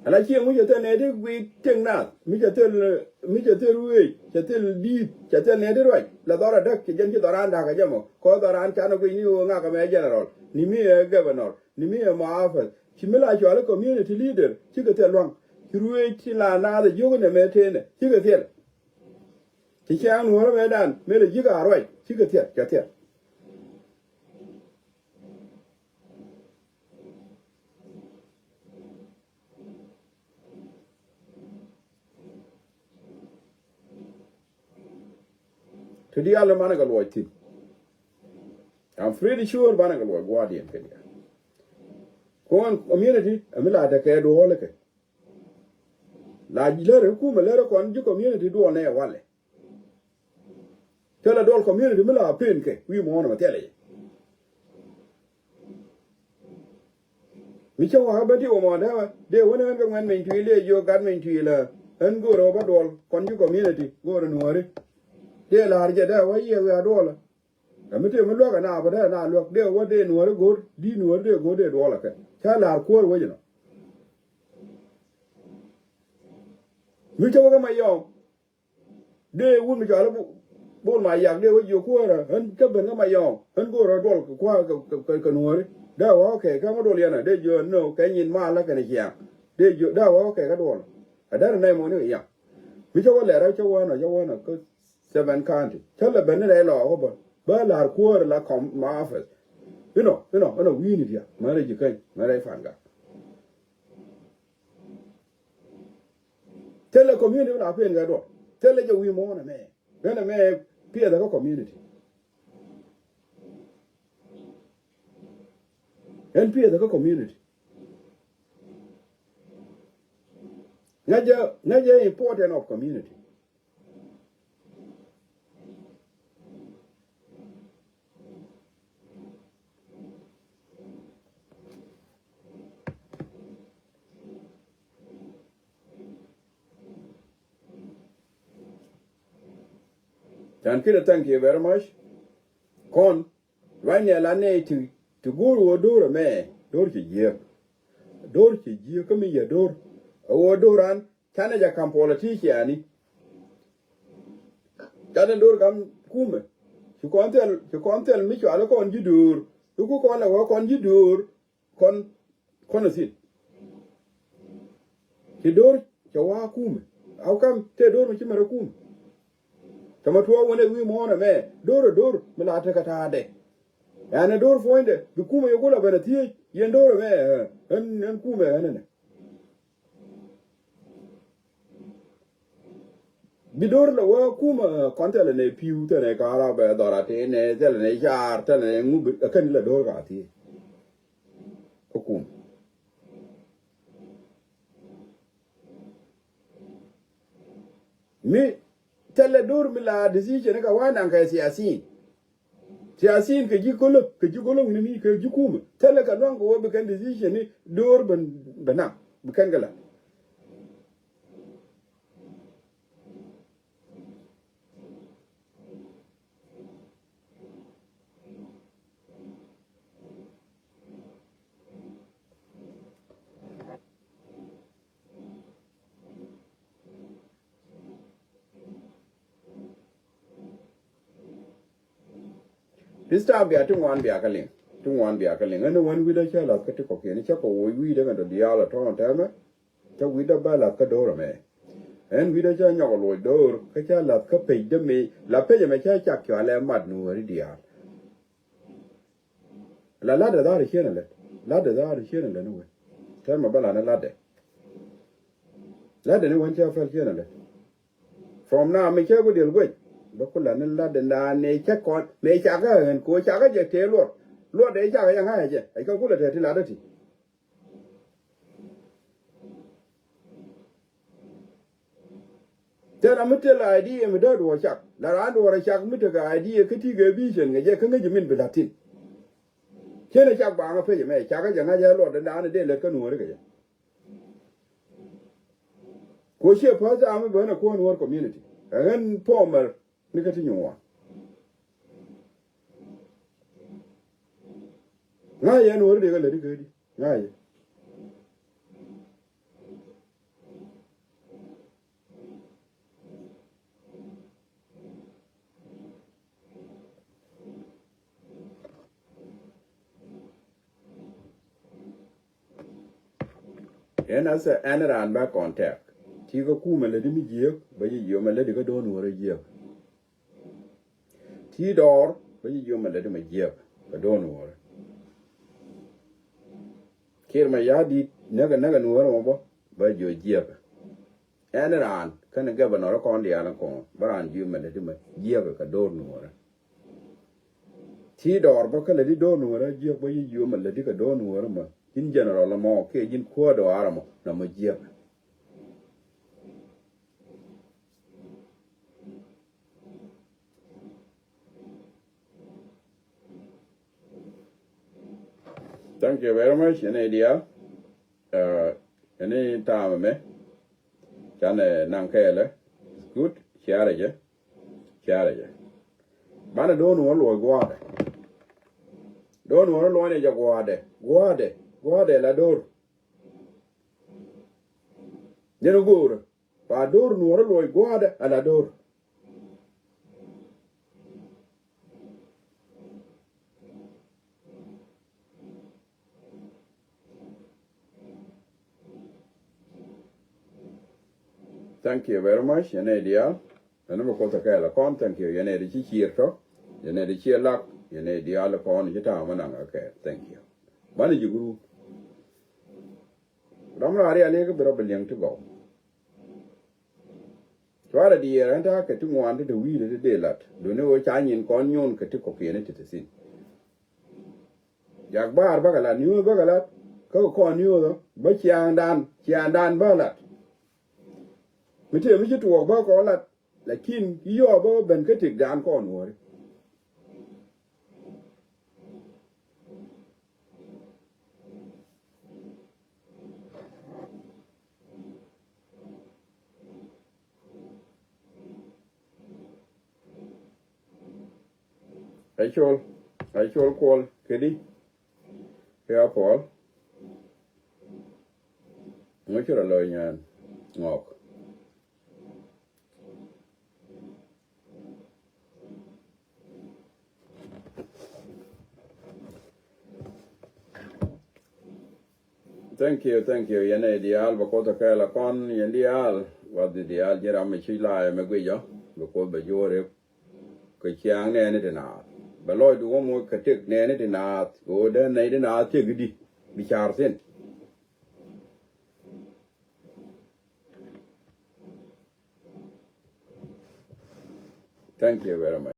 Ala ciɛ ŋu cɛ thil nɛy ti guic tiek nath mi cɛ thil mi cɛ thil ruëëc cɛ thil di̱i̱t cɛ thil nɛy ti ruac la dhɔr adäk cɛ jɛn ci dhɔran da̱k a jɛ mɔ kɔ dhɔran canɛ guic ni ɣöö ŋak ɛmɛ general ni mi ɛ governor ni mi ɛ muhafidh ci mi la cuali community leader cikɛ thil luaŋ ci ruëëc ci la naath ɛ jiök nɛ mɛ tënɛ cikɛ thil. Ci ciaŋ nuɔ̱ɔ̱rä mɛ dan mëë lɛ ji̱k a ruac cikɛ thil cɛ thil. Ti diaal manɛ kɛ luɔc thi̱n. I'm pretty sure banɛ kɛ luɔc guardian kɛ diaal. Kuɔn community ami la tekɛ duɔɔlikɛ. La lärɛ kumɛ lärɛ kɔn ji̱ community duɔl nɛ walɛ. Thilɛ duɔl community mi la pen kɛ wi̱i̱ muɔ̱ɔ̱n ɛmɛ thilɛ jɛ. Mi cä wa̱a̱ ben ti wä mɔ dee wä dee wä ni ɣän kɛ ŋuɛn meny tui̱ dee jiök gat meny tui̱ la ɣän go̱o̱rä wä bä duɔl kɔn ji̱ community go̱o̱rä nuɔ̱ɔ̱ri. Dee la̱r jɛ dee wä yiëë wiaa duɔlä. Ɛ mi tëë mi luäk ɛ na bä dee na luäk dee wä dee nuɔ̱ɔ̱ri go̱o̱r di nuɔ̱ɔ̱ri dee go̱o̱r dee duɔlä kɛ ca la̱r kuäär wecɛ nɔ. Mi cä wä kɛ ma yɔɔm. Dee wut mi cɔal i̱ Bol Mayak dee wä jiök kuäärä ɣän kä ben kä Mayɔm ɣän go̱o̱rä duɔl kɛ kua̱r kɛ nuääri. Dee wä kɛ kä ŋä duɔl yɛn ɛ dee jiök no kɛ nyin mal la kɛn ciaŋ. Dee jiök dee wä kɛ kä duɔl. Ɛ dee rɛ nɛy mɔni kɛ yam. Mi cä wä lɛr cä wä nɔ cä wä nɔ kä seven county cä lɛ ben ni rɛy lɔɔk bä bä la̱r kuäärä la kɔm ma office. Inɔ inɔ inɔ wi̱i̱ni diaal mɛ rɛy ji̱ käny mɛ rɛy Pangak. Thilɛ community mi la pen kɛ duɔl. Thilɛ jɛ wi̱i̱ muɔ̱ɔ̱n ɛmɛ. Ɣän ɛmɛ piɛth ɛ kä community. Ɣän piɛth ɛ kä community. Ŋäcɛ ŋäcɛ important of community. Can kidɛ thank you very much. Kɔn ruacnɛ la nɛy ti ti go̱o̱r wä do̱r ɛmɛ do̱r ci jiääk. Do̱r ci jiääk kä mi yɛ do̱r ɛ wä do̱r an canɛ jɛ ka̱m politiciani. Canɛ do̱r ka̱m kumɛ ci kɔn thil ci kɔn thil mi cuali kɔn ji̱ do̱r. Iku kɔn lɛ wä kɔn ji̱ do̱r. Kɔn kɔn a thil. Ci do̱r cɛ wa̱a̱ kumɛ. How come tëë do̱r mi ci mɛrɛ kumɛ? Tɛmɛ tuɔɔk wänɛ wi̱i̱ muɔ̱ɔ̱n ɛmɛ do̱r ɛ do̱r mi la tekɛ ta̱a̱dɛ. Ɛn ɛ do̱r puɔ̱nydɛ bi kumɛ yɛ kulɛ ben a thiec yɛn do̱r ɛmɛ. Ɛn ɛn kumɛ ɛn ɛnɛ. Bi do̱r lɛ wä kumɛ kɔn thilɛ nɛ pi̱w thilɛ nɛ karabɛ dhɔra tëë nɛ thilɛ nɛ car thilɛ nɛ ŋu bi ɛ kɛn ilɛ do̱r ka thiec. Kä kum mi thilɛ do̱r mi la decision ka wa naŋ kɛ siasin. Siasin kɛ ji̱ kolok kɛ ji̱ kolok ni mi kɛ ji̱ kumɛ thilɛ kɛ luaŋ kɛ wä bi kɛn decision ni do̱r ben ben naŋ bi kɛn kɛ la. This time bia ti ŋuan bia kä liŋ. Ti ŋuan bia kä liŋ. Ɛn ni wän wi̱cdä cä lath kä ti kɔkiɛn, cä kɔ woc wi̱cdä kɛn dɔ̱diaal ɛ tɔ̱ɔ̱ŋ tɛmɛ. Cä wi̱cdä bä lath kä do̱r ɛmɛ. Ɛn wi̱cdä cä nyɔk ɛ luɔc do̱r kä cä lath kä pec dämi. La pec ɛmɛ cä cak cɔalɛ mat ni wäri diaal. La latdɛ dhaar cieen ɛ lät. Latdɛ dhaar cieen ɛ lät ni wen. Tɛmɛ bä la ni latdɛ. Latdɛ ni wen cä päl cieen ɛ lät. From now mi cä ku diɛl guec bä ku la ni latdɛ naan ni cä kɔn mëë cakä ɣän ko cakä jɛ tëë luɔt. Luɔtdɛ cakä jɛ ŋa̱cä jɛ ɛ kɛ ku la tëë ti latdä ti. Tëë ram mi tëë la idea mi dee duɔɔr cak la raan duɔɔr cak mi tekɛ idea kä ti kɛ vision kɛ jɛ kä ŋäc min bi latin. Cien ɛ cak baŋä pec ɛmɛ cakä jɛ ŋa̱cä luɔtdɛ naan ni dee lät kä nuɔ̱ɔ̱ri kɛ jɛ. Ko ciɛ päth dam i̱ bä ni kuɔ̱n wär community ɛ ɣän former ni kä ti nyuɔ̱ɔ̱n. Ŋa̱ yɛn wär dee kä läti kä di ŋa̱ yɛ. Ɛn a sɛ ɛn raan bä contact ti kä kumɛ läti mi jiääk bä ji̱ jiömɛ läti kä do̱n wärä jiääk. Ti dɔɔr bä ji̱ jiömɛ läti mi jiääk kä do̱n wärä. Kir mɛ ya̱a̱ di̱t näkɛ näkɛ nuɔ̱ɔ̱rä mɔ bä bä jiö jiääk. Ɛn raan kɛnɛ gɛbɛ nɔrä kɔn diaal kɔn bä raan jiömɛ läti mi jiääk kä do̱r nuɔ̱ɔ̱rä. Ti dɔɔr bä kä läti do̱r nuɔ̱ɔ̱rä jiök bä yi jiömɛ läti kɛ do̱r nuɔ̱ɔ̱rä mɔ ji̱n general mɔ kiɛ ji̱n kuäär dɔaarä mɔ nɔmɔ jiäk. Thank you very much. Ɛn idia ɛn i taamɛ mɛ canɛ naŋ kɛɛlɛ. Good. Ciarɛ jɛ. Ciarɛ jɛ. Banɛ do̱r nuɔ̱ɔ̱rä luɔc gua̱a̱dɛ. Do̱r nuɔ̱ɔ̱rä luɔcnɛ jɛ gua̱a̱dɛ gua̱a̱dɛ gua̱a̱dɛ la do̱r. Nyin go̱o̱rä ba do̱r nuɔ̱ɔ̱rä luɔc gua̱a̱dɛ ala do̱r. Thank you very much. Yɛn ɛ diaal. Yɛn ɛ bɛ koth kɛɛl kɔn. Thank you. Yɛn ɛ di ci ciir tɔ. Yɛn ɛ di ci lak. Yɛn ɛ diaal kɔn ci ta̱a̱ mɛ naŋ kɛɛl. Thank you. Banɛ ji̱ guru. Ram raar rial yɛ kä bi rɔ bi liɛŋ ti gɔw. Cuarɛ diɛɛr ɛn ta̱a̱ kɛ ti ŋuan ti te wi̱i̱dɛ ti dee lat duni ɣöö ca nyin kɔn nyuun kɛ ti kɔkiɛn ti te thi̱n. Jak baar bäkɛ lat niuuth bäkɛ lat kä kɔn niuuth ɔ bä ciaaŋdan ciaaŋdan bä lat. Mi tëë mi ci tuɔɔk bä kɔn lat lakin yɔɔk bä ben kä tëkdan kɔn nuɔɔri. Ɛ col ɛ col kuɔl kedi. Kɛ a puɔl. Ŋucurɛ lo̱c nyaan ŋɔk. Thank you, thank you. Yɛn ɛ diaal bɛ koth kɛɛl kɔn yɛn diaal. Wath di diaal ji̱ ram mi ci laayɛ mi guicɔ bɛ koth bɛ juɔri. Kɛ ciaŋ nɛɛni ti naath bɛ lɔcdu wä moc kɛ tëk nɛɛni ti naath kɛ ɣöö dee nɛy ti naath tëk di bi ca̱r thi̱n. Thank you very much.